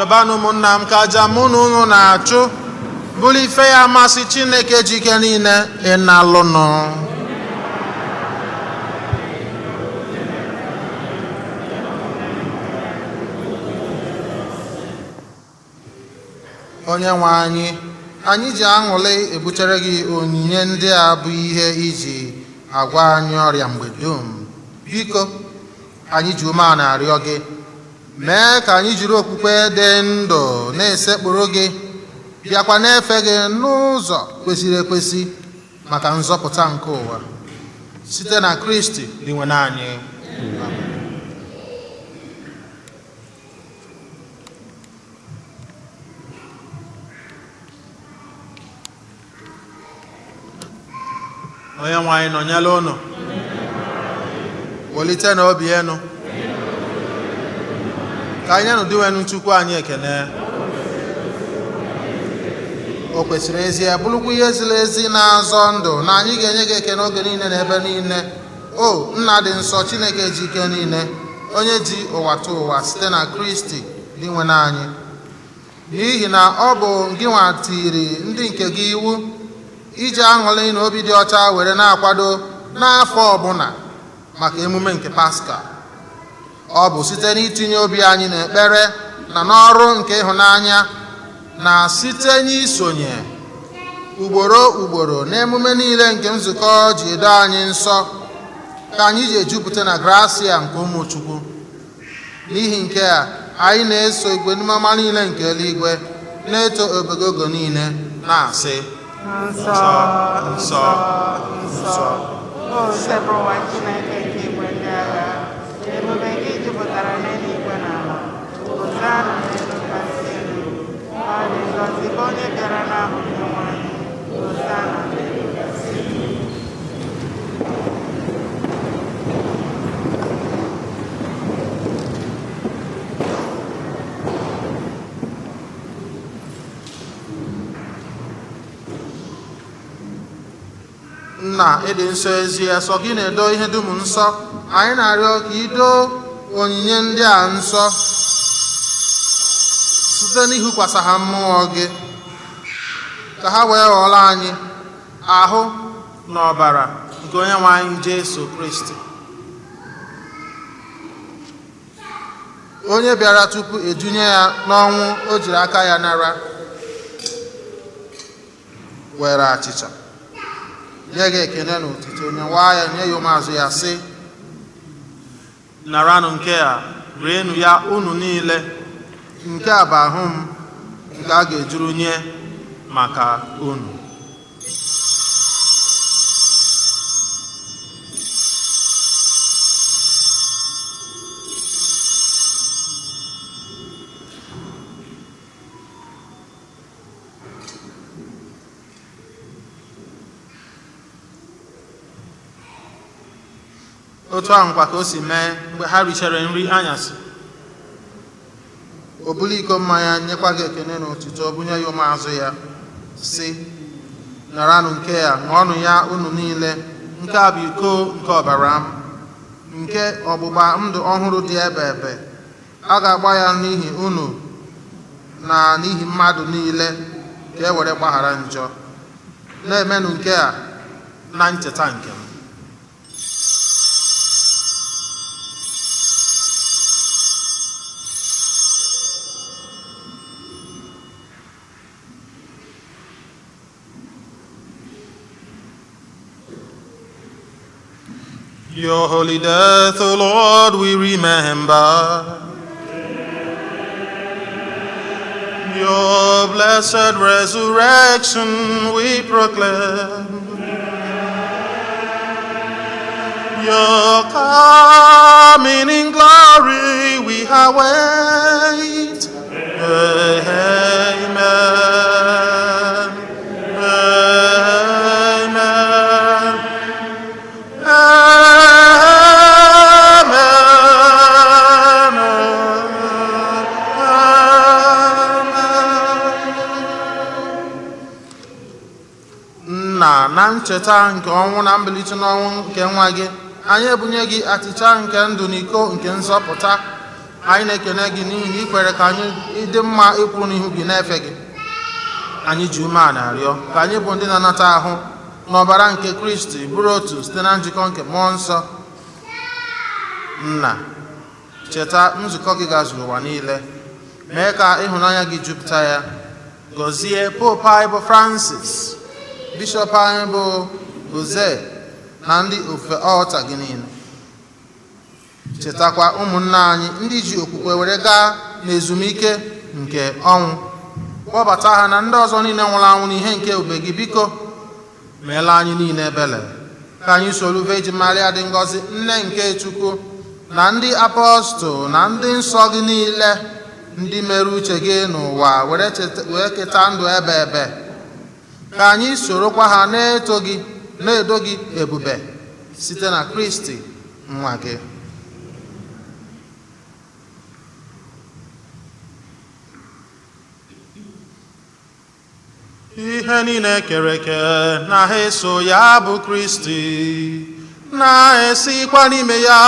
Rịọbanụ ụmụnna m ka aja mụ na unu na-achụ bụrụ ife ya amasị Chineke ji ike niile ịnalụnụ. Onye nwe anyị, anyị ji aṅụrị ebutere gị onyinye ndị a bụ ihe iji agwa anyị ọrịa mgbe dum. Biko, anyị ji umeala arịọ gị, mee ka anyị jiri okwukwe dị ndụ na-esekpụrụ gị, bịakwa na-efe gị n'ụzọ kwesịrị ekwesị maka nzọpụta nke ụwa, site na Kristi Dinwenụ anyị. Onye nwe anyị nọnyere unu. Welite na obi enu ka anyị nụ Dinwenụ Chukwu anyị ekene. O kwesịrị ezie, bụrụkwa ihe ziri ezi na-azọ ndụ, na anyị ga-enye gị ekene oge niile na ebe niile, o Nna dị nsọ, Chineke ji ike niile, onye ji ụwa tụ ụwa, site na Kristi Dinwenụ anyị. N'ihi na ọ bụ gị nwa tiri ndị nke gị iwu iji aṅụrị na obi dị ọcha were na-akwado n'afọ ọbụla maka emume nke Paska. Ọ bụ site n'itinye obi anyị n'ekpere na n'ọrụ nke ịhụnanya, na site n'isonye ugboro ugboro n'emume niile nke nzukọ ji edo anyị nsọ, ka anyị ji ejupụta na grasia nke ụmụ Chukwu. N'ihi nke a, anyị na-eso igwe ọma niile nke eluigwe na-eto obogogo niile na-asị: Nsọ, nsọ, nsọ, O Osebụrụwa Chineke nke igwe ndị agha, ebube gị jupụtara n'eluigwe na ala. Hozanna n'elu kasị elu. Ọ dị ngọzi bụ onye bịara n'aha Onyenwe anyị. Hozanna n'elu kasị elu. Nna, ịdị nsọ ezie, sọ gị na-edo ihe dum nsọ. Anyị na-arịọ ka ị doo onyinye ndị a nsọ site n'ịhụkwasị ha mmụọ gị, ka ha wee ghọrọ anyị ahụ na ọbara nke Onye nwe anyị Jesu Kristi, onye bịara tupu edunye ya n'ọnwụ o jiri aka ya nara, were achịcha, nye gị ekene na otuto, nyewa ya, nye ya ụmụazụ ya, sị: Naranụ nke a, rienụ ya unu niile. Nke a bụ ahụ m nke a ga-ejuru nye maka unu. Otu ahụ kwa ka o si mee mgbe ha richara nri anyasị, o bulu iko mmanya, nyekwa gị ekene na otuto, bunye ya ụmụazụ ya, sị: Naranụ nke a, ṅụọnụ ya unu niile. Nke a bụ iko nke ọbara m, nke ọgbụgba ndụ ọhụrụ dị ebe ebe. A ga-agba ya n'ihi unu na n'ihi mmadụ niile, ka e were gbaghara njọ. Na-emenụ nke a na ncheta nke m. Your holy death, O Lord, we remember. Your blessed resurrection we proclaim. Your coming in glory we await. Amen. Amen. Amen. Amen. Nna, na ncheta nke ọnwụ na mbilite n'ọnwụ nke nwa gị, anyị ebunye gị achịcha nke ndụ na iko nke nzọpụta. Anyị na-ekene gị n'ihi na ị kwere ka anyị ịdị mma ịkwụ n'ihu gị na-efe gị. Anyị ji umeala arịọ ka anyị bụ ndị na-anata ahụ n'ọbara nke Kristi bụrụ otu site na njikọ nke Mmụọ Nsọ. Nna, cheta nzukọ gị gazuru ụwa niile, mee ka ịhụnanya gị jupụta ya. Gọzie Popu anyị bụ Francis, Bishọp anyị bụ Jose, na ndị ofufe ọlta gị niile. Chetakwa ụmụnna anyị ndị ji okwukwe were gaa n'ezumike nke ọnwụ, kpọbata ha na ndị ọzọ niile nwụrụ anwụ n'ihe nke ebube gị. Biko meela anyị niile ebele, ka anyị soro Virgin Maria dị ngọzi, nne nke Chukwu, na ndị apọstụl na ndị nsọ gị niile, ndị mere uche gị n'ụwa were keta ndụ ebe ebe, ka anyị sorokwa ha na-eto gị, na-edo gị ebube site na Kristi nwa gị. Ihe niile kere eke na ha eso ya bụ Kristi, na-esikwa n'ime ya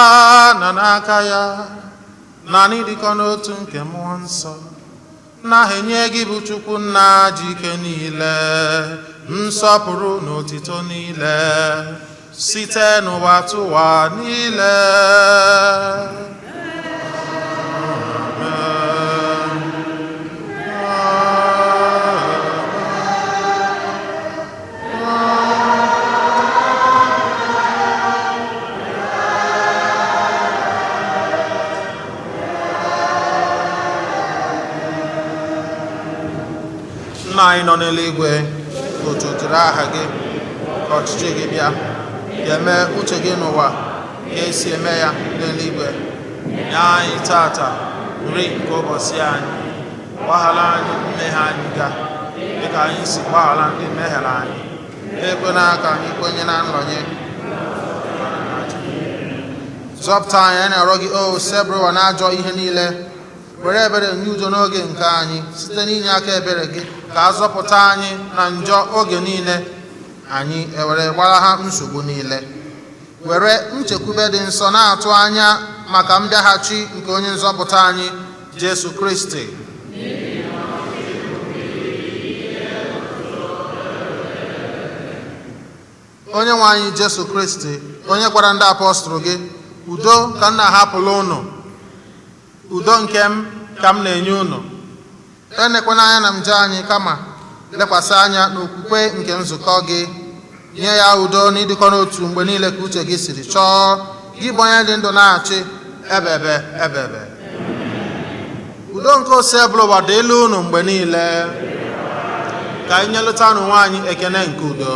na n'aka ya, naanị dịkọ n'otu nke Mmụọ Nsọ, na-enye gị bụ Chukwu Nna ji ike niile, nsọpụrụ na otito niile, site n'ụwa tụwa niile. Amen. Nna anyị nọ n'eluigwe, otu dịrị aha gị, ka ọchịchị gị bịa, ka eme uche gị n'ụwa ka esi eme ya n'eluigwe. Nye anyị tata nri nke ụbọchị anyị. Gbaghara anyị mmehie anyị ga dịka anyị si gbaghara ndị mehiere anyị. Ekwena ka anyị kwenye na nrọnye, zọpụta anyị, anyị na-arịọ gị, o Osebụrụwa, na ajọ ihe niile. Were ebere nye udo n'oge nke anyị, site n'inye aka ebere gị ka a zọpụta anyị na njọ oge niile, anyị ewere gbara ha nsogbu niile, were nchekwube dị nsọ na-atụ anya maka mbịaghachi nke onye nzọpụta anyị Jesu Kristi. Onye nwe anyị Jesu Kristi, onye gwara ndị apọstụl gị, "Udo ka m na-ahapụla unu, udo nke m ka m na-enye unu," enekwana anya na njọ anyị, kama lekwasị anya n'okwukwe nke nzukọ gị, nye ya udo na ịdịkọ n'otu mgbe niile ka uche gị siri chọọ, gị bụ onye dị ndụ na-achị ebebe ebebe. Udo nke Osebụrụwa dị elu unu mgbe niile. Ka anyị nyelụta n'onwe anyị ekene nke udo.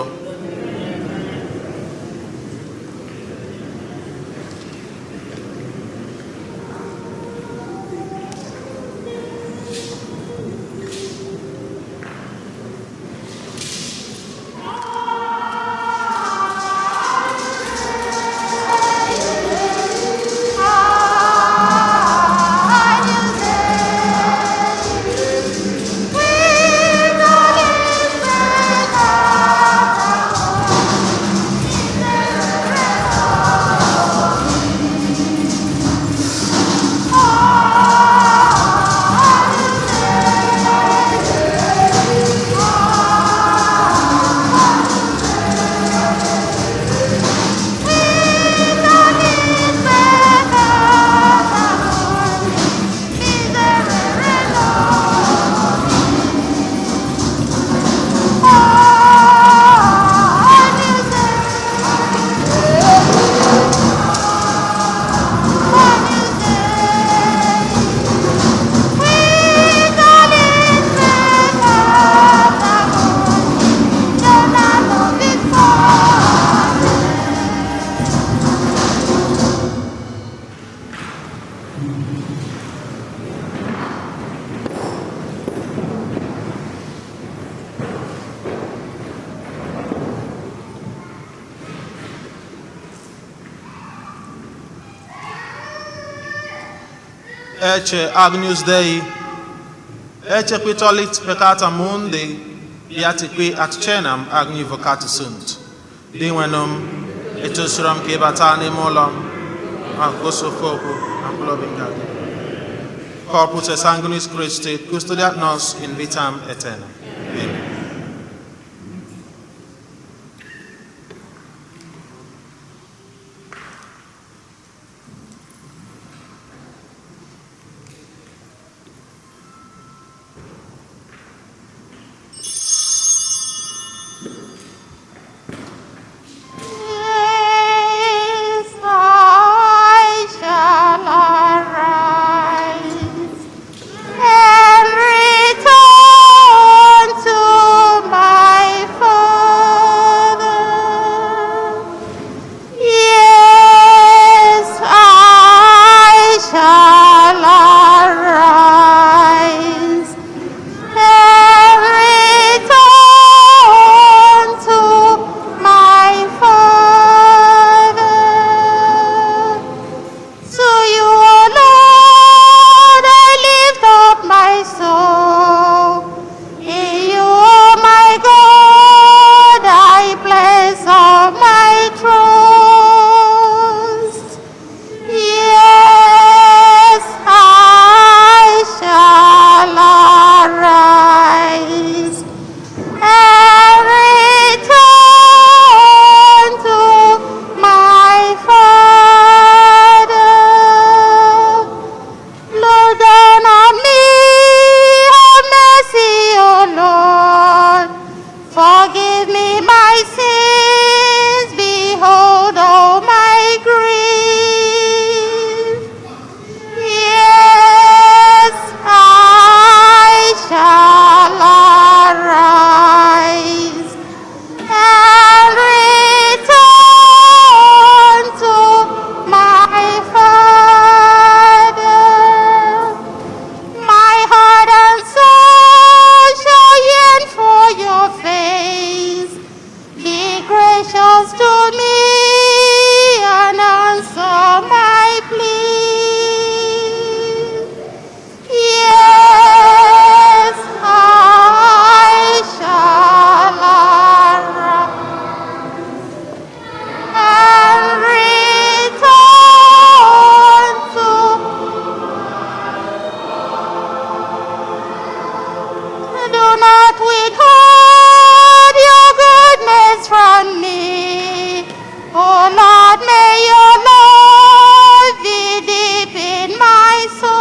Ecce Agnus Dei, ecce qui tollit peccata mundi, beati qui ad cenam Agni vocati sunt. Dinwenụ m, etosiri m ka ị bata n'ime ụlọ m, ma gosi ofe okwu na mkpụrụ obi m ga-adị. Corpus et sanguinis Christi, custodiat nos in vitam aeternam. Amen. Yes, I shall arise and return to my Father. Yes, I shall arise and return to my Father. To you, O Lord, I lift up my soul. In you, O my God, I place all my trust. Yes, I shall arise and return to my Father. Look down on me, have mercy, O Lord. Forgive me my sins, behold all my grief. Yes, I shall arise and return to my Father. My heart and soul shall yearn for your face. Be gracious to me and answer my plea. Yes, I shall arise and return to. Do not withhold your goodness from me. O Lord, may your love be deep in my soul.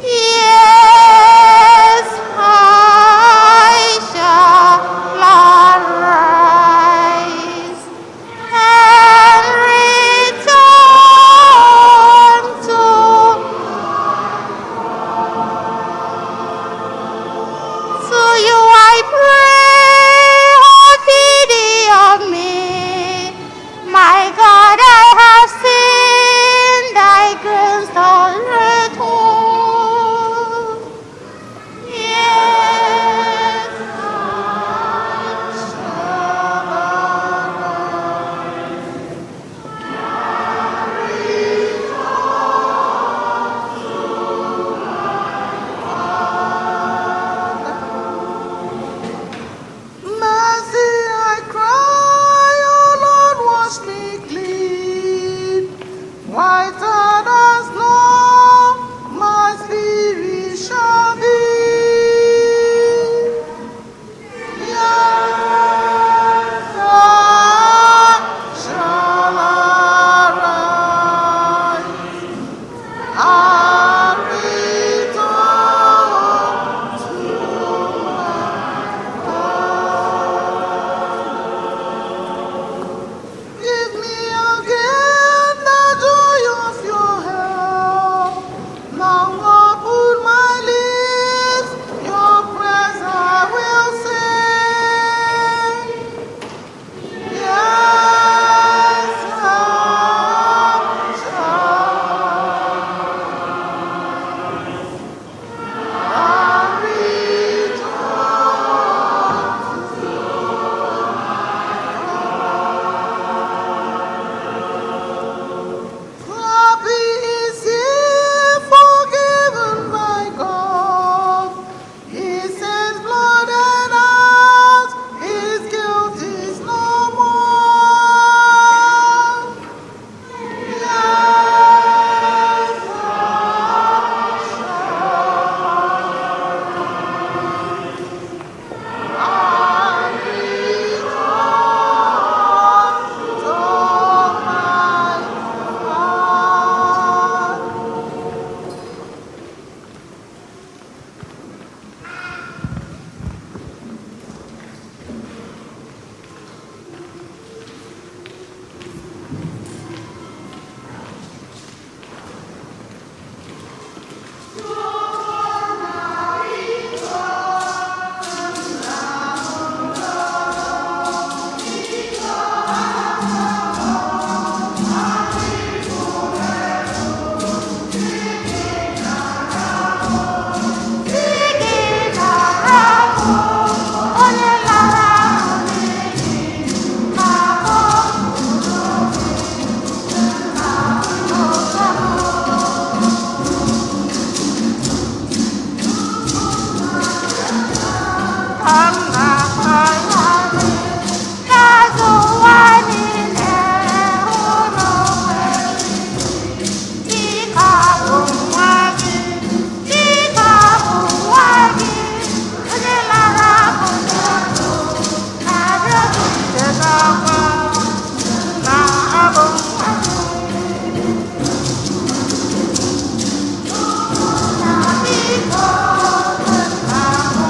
Yes, I shall arise and return to. Ka m na-akpagharị n'azụ ụwa niile hụrụ onwe gị. Dịka bụ nwa gị, dịka bụ nwa gị, onye lara bụ n'otu, na-arịọ gị chetakwa na abụ nwa gị. Na biko, na mụ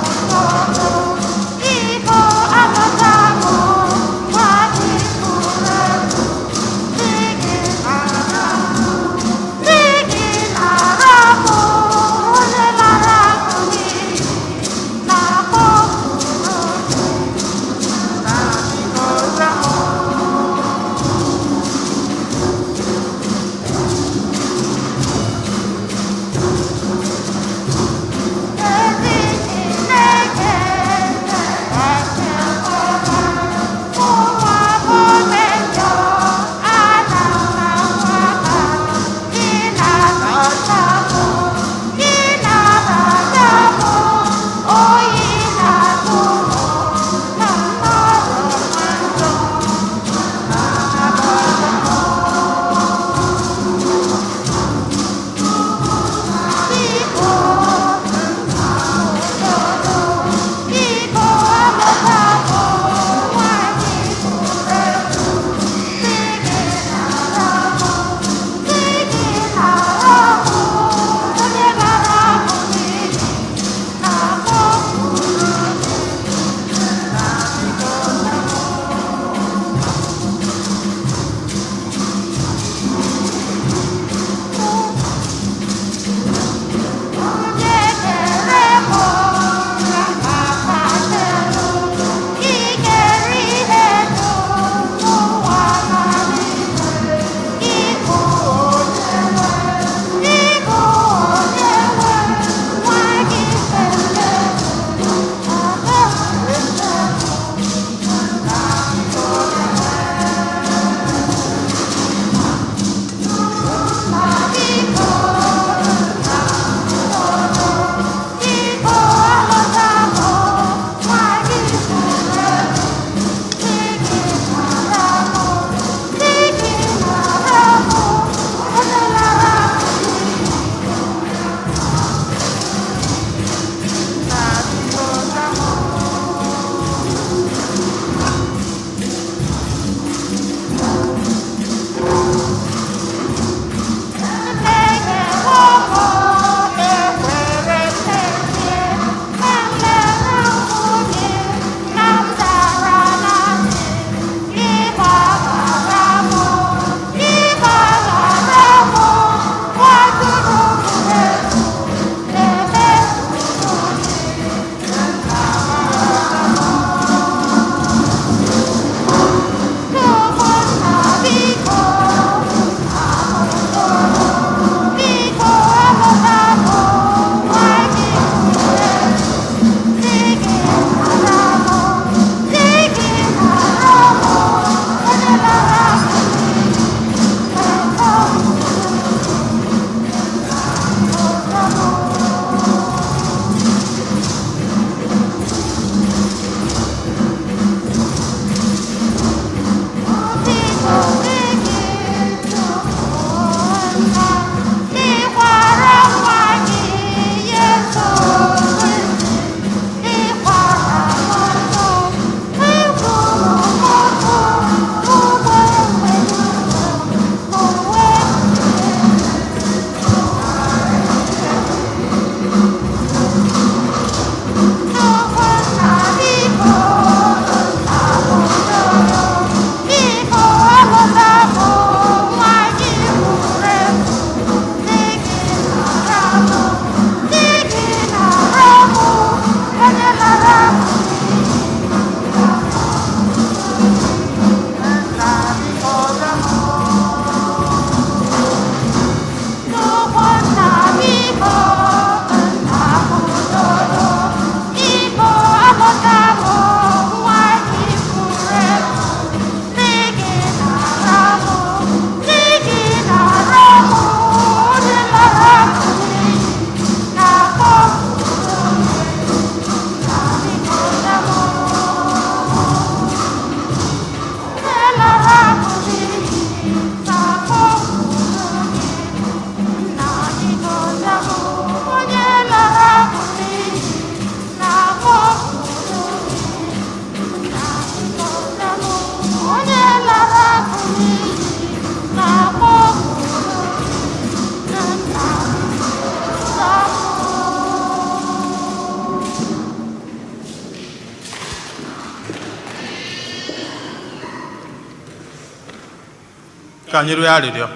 Ka anyị rịọ arịrịọ.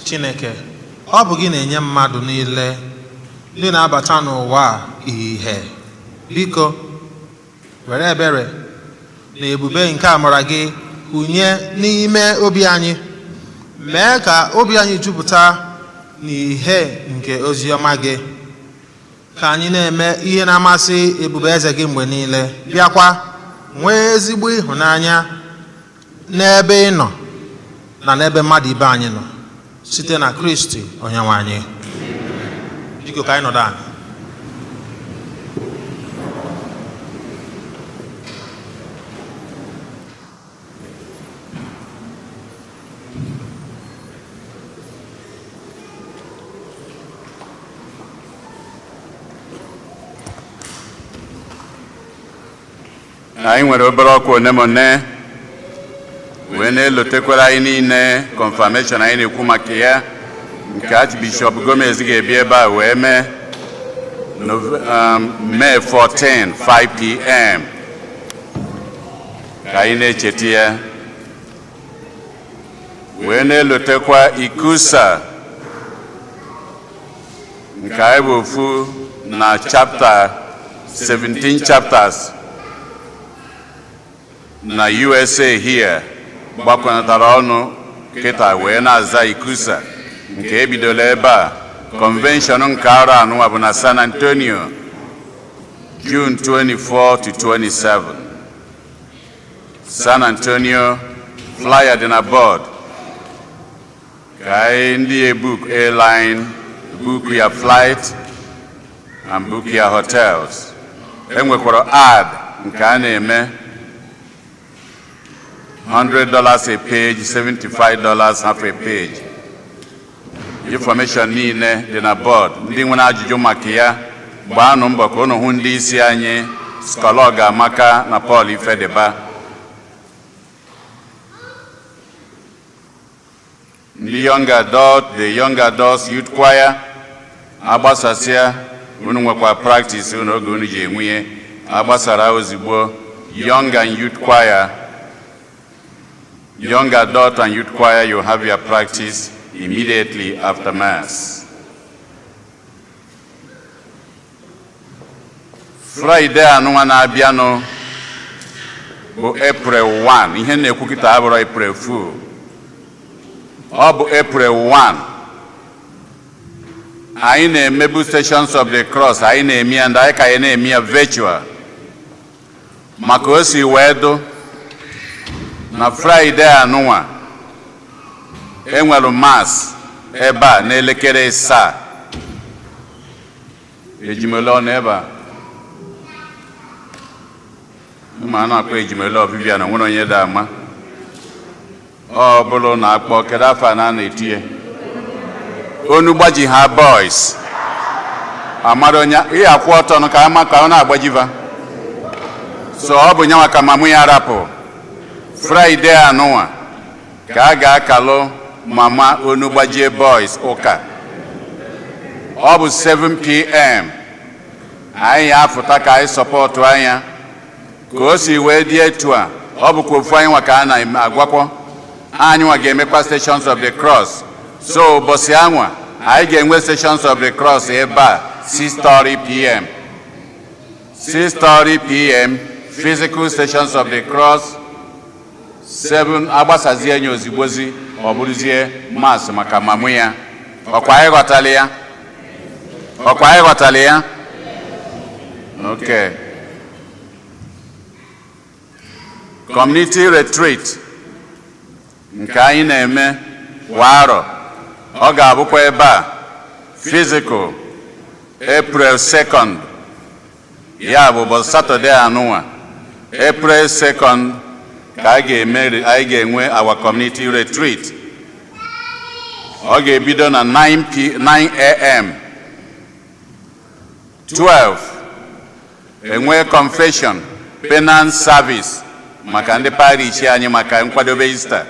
Chineke, ọ bụ gị na-enye mmadụ niile ndị na-abata n'ụwa a ìhè. Biko, were ebere na ebube nke amara gị hunye n'ime obi anyị, mee ka obi anyị jupụta n'ìhè nke ozi ọma gị, ka anyị na-eme ihe na-amasị ebube eze gị mgbe niile, bịakwa nwee ezigbo ịhụnanya n'ebe ị nọ na n'ebe mmadụ ibe anyị nọ, site na Kristi Onyenwe anyị. Biko, ka anyị nọdụ anyị. Anyị nwere obere ọkwa one ma one wee na-elotekwara anyị niile confirmation anyị na-ekwu maka ya, nke Archbishop Gomez ga-ebi ebe a wee mee May 14, 5 p.m. Ka anyị na-echeta ya wee na-elotekwa ICCUSA, nke anyị bụ ofu na chapter 17 chapters na USA here gbakọtara ọnụ kịta wee na-aza ICCUSA, nke ebidola ebe a. Convention nke arọ anụnwa bụ na San Antonio, June 24 to 27, San Antonio. Flyer dị na board ka anyị ndị book airline, book ya flight and book ya hotels. Enwekwara ad nke a na-eme, $100 a page, $75 half a page. Information niile dị na board. Ndị nwere ajụjụ maka ya, gbaanụ mbọ ka unu hụ ndị isi anyị, Skolog Amaka na Paul Ifediba. Ndị young adult, the young adults youth choir, agbasasịa, unu nwekwa practice unu oge unu ji enwunye agbasara ozugbo. Young and youth choir, young adult and youth choir, you have your practice immediately after Mass. Friday anụnwa na-abịanụ bụ April 1. Ihe na-ekwu kịta abụrụ April Fool, ọ bụ April 1. Anyị na-emebu Stations of the Cross, anyị na-eme ya, ndị anyị ka anyị na-eme ya virtual maka o si wee dụ na Friday anụnwa enwere Mass ebe a n'elekere 7. Ejimole ọ nọ ebe a? Ụmụ a na-akpọ ejimole ọbịbịa na nwere onye dị ama. Ọ bụrụ na akpọ, kedu afọ a na na-etinye onu gbaji ha boys, amara onye ihe akwụ ọtọ nụ ka ama ka ọ na-agbajiva. So ọ bụ nyanwa ka mamụ ya rapụ. Friday anụnwa ka a ga-akalụ mama onu gbajie boys ụka. Ọ bụ 7 p.m. Anyị ya afụta ka anyị support anya ka o si wee dị etu a. Ọ bụkwa ofu anyị nwa ka a na-agwakwọ anyị nwa ga-emekwa Stations of the Cross. So ụbọchị anwa anyị ga-enwe Stations of the Cross ebe a 6:30 p.m., 6:30 p.m. physical Stations of the Cross. 7 agbasazie ya ozigbozi, ọ bụrụzie Mass maka mamụ ya. Ọkwa anyị ghọtara ya? Ọkwa anyị ghọtara ya? Okay. Community retreat nke anyị na-eme kwa arọ, ọ ga-abụkwa ebe a physical, April 2nd, ya bụ ụbọchị Saturday anụnwa, April 2nd, ka a ga-eme, anyị ga-enwe our community retreat. Ọ ga-ebido na 9 a.m. 12 enwee confession, penance service maka ndị parish anyị maka nkwadobe Easter.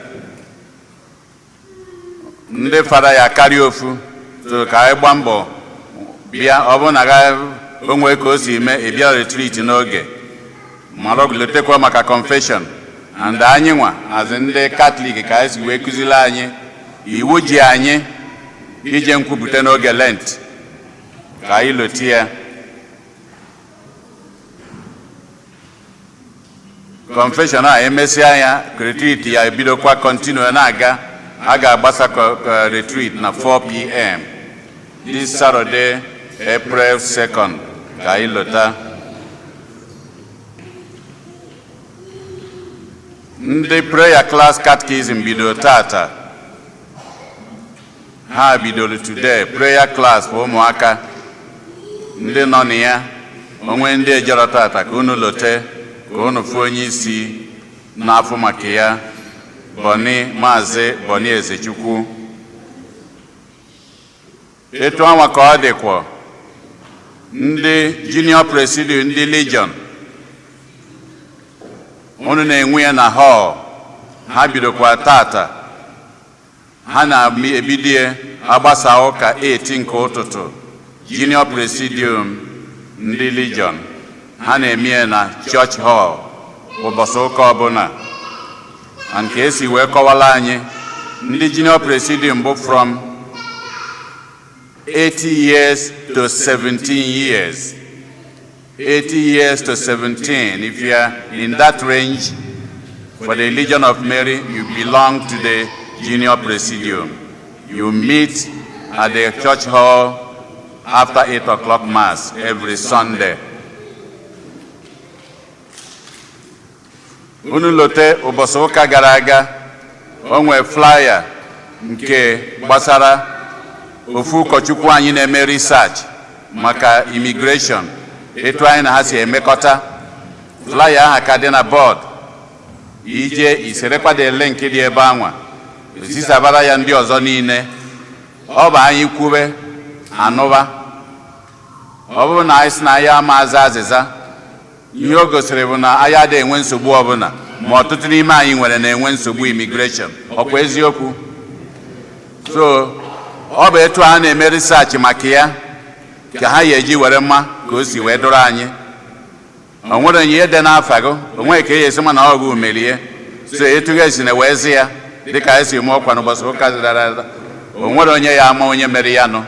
Ndị fada ya karịa ofu, so ka anyị gbaa mbọ bịa. Ọ bụrụ na ga O nwee ka o si mee ị bịa retreat n'oge, mara lotekwa maka confession. And anyị nwa azị ndị Katọlik, ka anyị si wee kụziri anyị, iwu ji anyị ije nkwupụta n'oge Lent, ka anyị lote ya. Confession a, emesịa ya, retreat ya ebidokwa, continue na-aga. A ga-agbasa retreat na 4 p.m. this Saturday, April 2nd, ka anyị lota. Ndị prayer class, catechism bido tata. Ha bidoro today, prayer class for ụmụaka ndị nọ na ya. Onwe ndị ejero tata, ka unu lote, ka unu fụ onye isi n'afọ maka ya, Boni, Maazị Boni Ezechukwu. Etu anwa ka ọ dịkwa ndị junior presidium, ndị Legion, unu na-enwe ya na hall. Ha bidokwa tata. Ha na-ebidie agbasa ụka 8 nke ụtụtụ. Junior presidium ndị Legion, ha na-eme ya na church hall ụbọchị ụka ọbụla. Na nke esi wee kọwara anyị, ndị junior presidium bụ from 80 years to 17 years, 80 years to 17. If you are in that range for the Legion of Mary, you belong to the junior presidium. You meet at the church hall after 8 o'clock mass every Sunday. Unu lote ụbọchị ụka gara aga, o nwee flyer nke gbasara ofu ụkọchukwu anyị na-eme research maka immigration, etu anyị na ha si emekọta. Flyer ahụ ka dị na board. Ije iserekwa the link dị ebe anwa, zisabara ya ndị ọzọ niile. Ọ bụ anyị kwube anụba. Ọ bụrụ na anyị sị na anyị ama aza azịza, ihe o gosiri bụ na anyị adịghị enwe nsogbu ọbụla, ma ọtụtụ n'ime anyị nwere na-enwe nsogbu immigration. Ọkwa eziokwu? So ọ bụ etu a na-eme research maka ya ka ha ya eji were mma ka o si wee dụrụ anyị. O nwere ihe dị n'afa gị, o nweghị ka e esi ma na ọgụ merie. So etu ga esi na wee zi ya, dịka esi mụọ ọkwa n'ụbọchị ụka zara aza, o nwere onye ya ama onye mere ya nụ.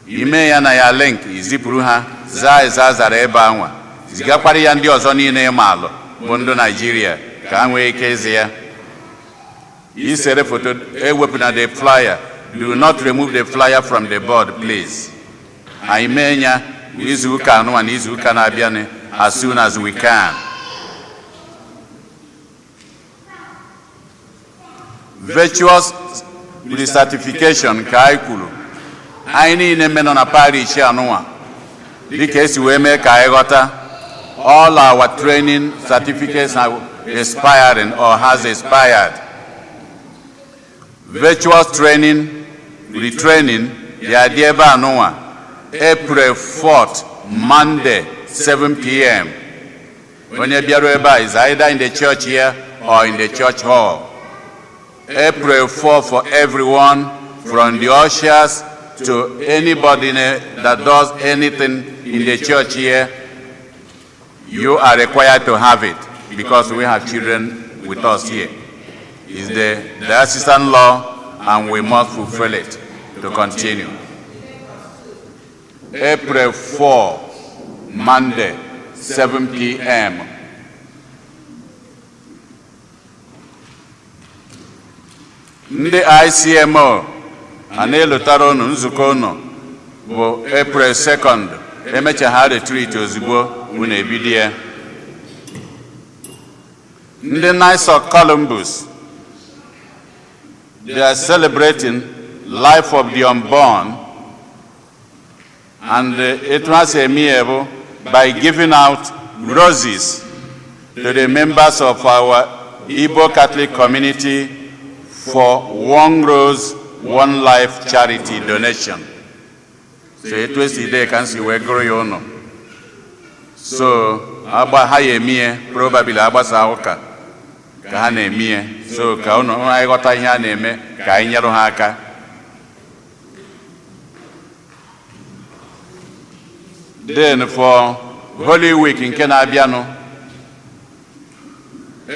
Ime ya na ya link, izipụrụ ha, zaa ịza zara ebe anwa, zigakwara ya ndị ọzọ niile ịma alụ bụ ndị Naijiria, ka ha nwee ike ịzi ya. Isere foto, ewepụ na the flyer. Do not remove the flyer from the board, please. Anyị mee ya izu ụka anụnwa na izu ụka na-abịanụ, as soon as we can. Virtuous recertification ka anyị kwuru. Anyị niile menọ na parish anụnwa, dịka esi wee mee ka anyị ghọta, all our training certificates are expiring or has expired. Virtuous training retraining ya dị ebe anụnwa April 4th, Monday, 7 p.m. Onye bịaru ebe a is either in the church here or in the church hall. April 4 for everyone, from the ushers to anybody that does anything in the church here. You are required to have it because we have children with us here. It's the diocesan law and we must fulfill it to continue. April 4, Monday, 7 p.m. Ndị ICMO a na-elotara unu nzukọ unu bụ April 2nd. Emecha ha retreat ozugbo, unu ebido ya. Ndị Knights of Columbus, they are celebrating life of the unborn, and etu ha si eme ya bụ by giving out roses to the members of our Igbo Catholic community for One Rose, One Life charity donation. So etu esi dee ka m si wee gụrụ ya ụnụ. So agba ha ya eme ya, probably agbasa ụka ka ha na-eme ya. So ka ụnụ anyị ghọta ihe a na-eme, ka anyị nyere ha aka. Then for Holy Week nke na-abịanụ,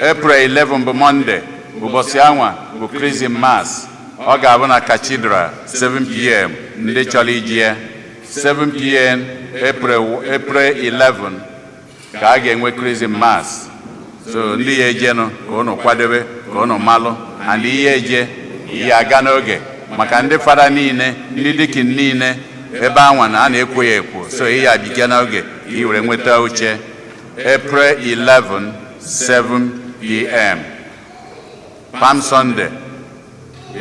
April 11 bụ Monday, ụbọchị anwa bụ Chrism Mass. Ọ ga-abụ na Cathedral, 7 p.m. Ndị chọrọ ije, 7 p.m., April 11 ka a ga-enwe Chrism Mass. So ndị ya ejenụ, ka unu kwadobe, ka unu malụ and ihe eje ihe aga n'oge, maka ndị fada niile, ndị deacon niile, ebe anwa na a na-ekwo ya ekwo. So ihe abịa n'oge ka ị were nweta oche. April 11, 7 p.m. Palm Sunday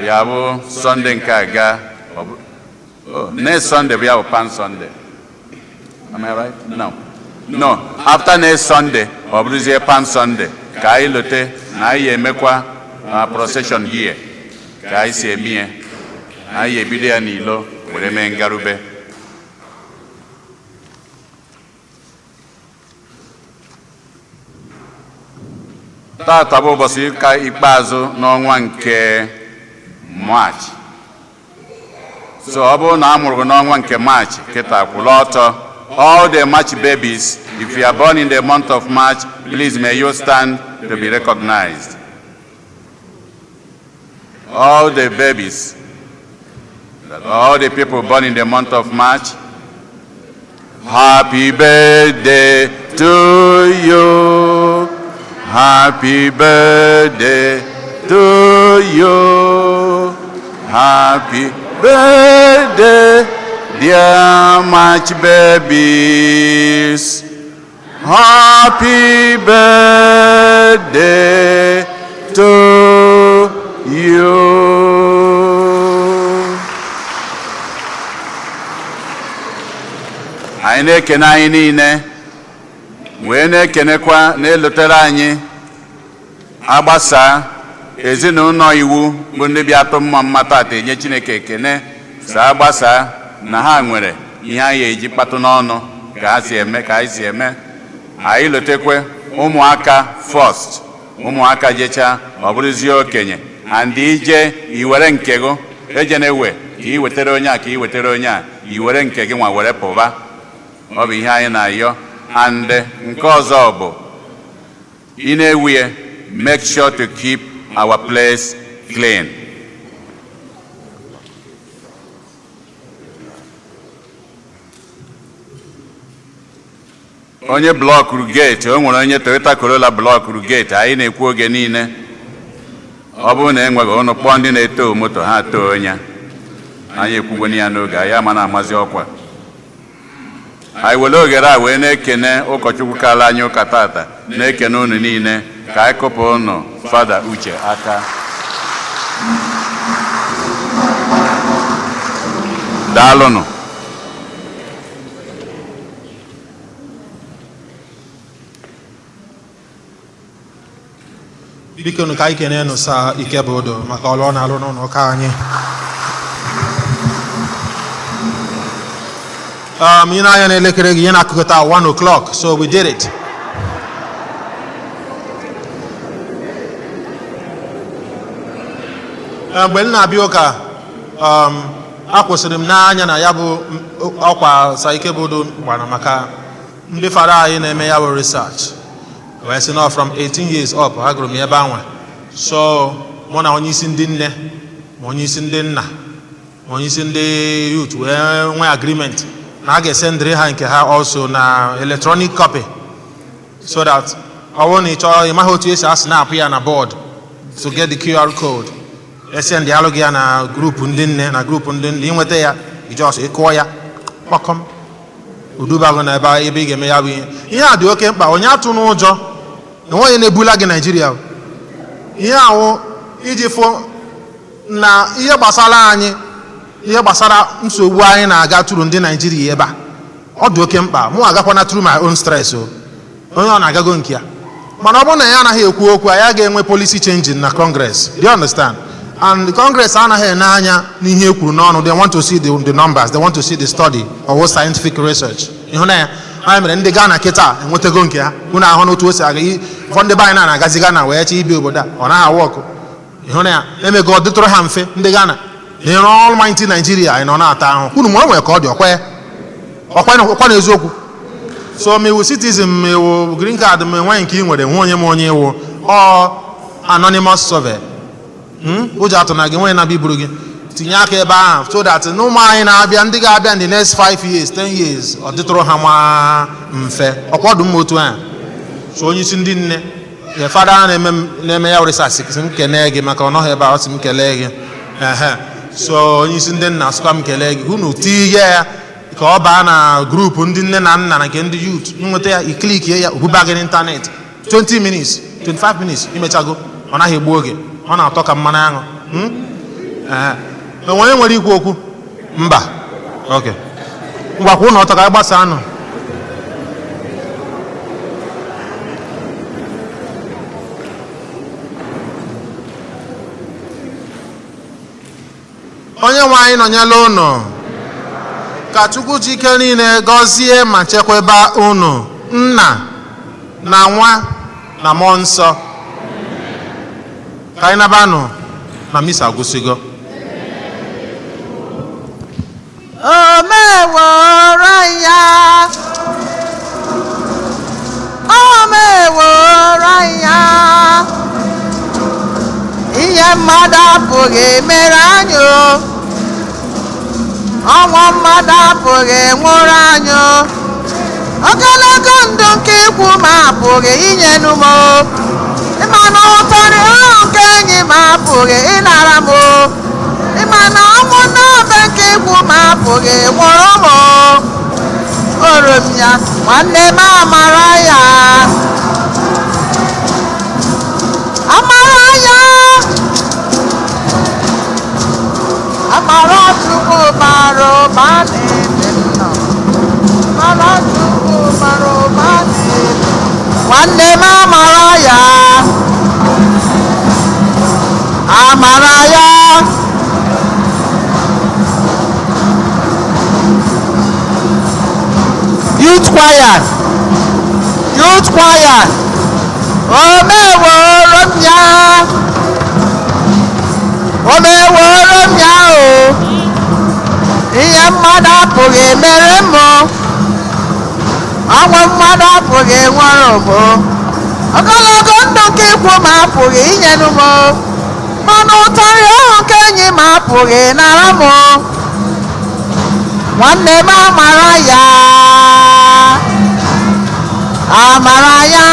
ya bụ Sunday nke a ga oh, next Sunday bụ ya bụ Palm Sunday. Am I right? No, after next Sunday ọ bụrụzie Palm Sunday. Ka anyị lote na anyị emekwa procession here ka anyị si eme ya. Anyị ebido ya n'ilo were mee ngarube. Tata bụ ụbọchị ụka ikpeazụ n'ọnwa nke Maachị. So ọ bụrụ na a mụrụ gị n'ọnwa nke Maachị, kịta kwụrụ ọtọ. All the March babies, if you are born in the month of March, please may you stand to be recognized. All the babies, all the people born in the month of March, happy birthday to you. Happy birthday to you. Happy birthday, dear March babies. Happy birthday to you. Anyị na-ekene anyị niile, wee na-ekenekwa na-elotere anyị agbasa ezinụlọ iwu bụ ndị bịa tụ mma mma tata, enye Chineke ekene saa gbasaa na ha nwere ihe anyị eji kpatụ n'ọnụ ka ha si eme, ka anyị si eme. Anyị lotekwe ụmụaka first, ụmụaka jechaa, ọ bụrụzie okenye. And ije iwere nke gị eje na-ewe ka ị wetara onye a, ka ị wetara onye a, i were nke gị nwa were pụba. Ọ bụ ihe anyị na-ayọ. And nke ọzọ bụ ị na-ewu ya, make sure to keep our place clean. Onye blockụrụ gate, o nwere onye Toyota Corolla blockụrụ gate. Anyị na-ekwu oge niile, ọ bụrụ na enweghị ụnụ, kpọọ ndị na-eto moto ha too onye. Anyị ekwugoni ya n'oge anyị ama na-amazi ọkwa. Anyị were oghere a wee na-ekene ụkọchukwu kala anyị ụka tata, na-ekene unu niile. Ka anyị kụpụ unu Fada Uche aka. Daalụnụ. Biko nụ, ka anyị kene nụ sa Ikebodo maka ọrụ ọ na-arụ n'ụlọ ụka anyị. Ị na-anya n'elekere gị, ihe na-akụkọta 1 o'clock, so we did it. Mgbe m na-abịa ụka, akwụsịrị m n'anya na ya bụ ọkwa sa Ikebodo gbara maka ndị fara anyị na-eme ya bụ research, wee sị nọ from 18 years up. Ha gụrụ m ebe anwa. So mụ na onye isi ndị nne, ma onye isi ndị nna, ma onye isi ndị youth wee nwee agreement na a ga-esendịrị ha nke ha also na electronic copy, so that ọ bụrụ na ị chọrọ, ị maghị otu esi asnap ya na board to get the QR code, esendị alụ gị ya na group ndị nne, na group ndị nna, ịnweta ya, ijọs ịkụọ ya kpọkọm udubago na ebe ị ga-eme ya bụ ihe. Ihe a dị oke mkpa. Onye atụ n'ụjọ na onye na-ebula gị Naijiria, ihe ahụ iji fụ na ihe gbasara anyị, ihe gbasara nsogbu anyị na-aga tụrụ ndị Naijiria ebe a, ọ dị oke mkpa. Mụ agakwana through my own stress o, onye ọ na-agago nke ya. Mana ọ bụrụ na ya anaghị ekwu okwu, anyị ga-enwe policy changing na Congress. Do you understand? And the Congress anaghị ene anya n'ihe e kwuru n'ọnụ. They want to see the numbers, they want to see the study or scientific research. Ịhụ na ya anyị mere ndị Ghana kịta enwetago nke ha. Unu ahụ n'otu o si aga. Ụfọdụ ndị be anyị na-agazi Ghana wee chọ ibi obodo a, ọ naghị awụ ọkụ. Ịhụ na ya emego ọ dịtụrụ ha mfe. Ndị Ghana na ịrụ Almighty Nigeria, anyị nọ na-ata ahụhụ. Unu ma o nwere ka ọ dị ọkwa ya. Ọkwa na eziokwu. So ma iwu citizen, ma iwu green card, ma nwaanyị nke ị nwere nwe onye ma onye iwu ọ anonymous survey. Ụjọ atụ na gị nwere na iburu gị tinye aka ebe ahụ, so that na ụmụ anyị na-abịa, ndị ga-abịa in the next 5 years, 10 years, ọ dịtụrụ ha nwa mfe. Ọkwa ọdụ mma otu ahụ. So onye isi ndị nne ya, fada na-eme ya research, sị m kelee gị maka ọ nọghị ebe a, ọ sị m kelee gị. Ehe, so onye isi ndị nna sịkwa m kelee gị. Unu tinye ya ka ọ baa na group ndị nne na nna na nke ndị youth. Nweta ya, iclickie ya, obuba gị n'ịntanetị. 20 minutes, 25 minutes, imechago. Ọ naghị egbu oge, ọ na-atọ ka mmanụ aṅụ. Ee, enwe onye nwere ikwu okwu? Mba. Ok, ngwakwa ụnụ ọtọ ka anyị gbasaa nụ. Onye nwe anyị nọnyela ụnụ. Ka Chukwu ji ike niile gọzie ma chekwaba unu, Nna na Nwa na Mmụọ Nsọ. Ka anyị nabanụ na misa agwụsịgo. O meworo ya, o meworo ya, ihe mmadụ apụghị mere anyị o. Ọnwụ mmadụ apụghị nwụrụ anyị o. Ogologo ndụ nke ikwu ma apụghị inyenu m o. Ịma na ụtarị ahụ nke enyi m apụghị ịnara m o. Ịma na ọnwụ n'obe nke ikwu ma apụghị nwụrụ m o. Oro m ya, nwanne m, amara ya, amara ya, amara Chukwu bara ụba n'ebe m nọ. Amara Chukwu bara ụba n'ebe, nwanne m, amara ya, amara ya. Youth choir, youth choir, o meworo m ya, o meworo m ya o. Ihe mmadụ apụghị mere m o. Ọnwụ mmadụ apụghị nwere m o. Ogologo ndụ nke ikwu m apụghị inyenu m o. Mana ụtarị ahụ nke enyi m apụghị nara m o. Nwanne m, amara ya, amara ya,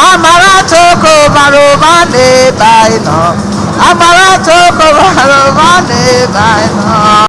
amara Chukwu bara ụba n'ebe anyị nọ. Amara Chukwu bara ụba n'ebe anyị nọ.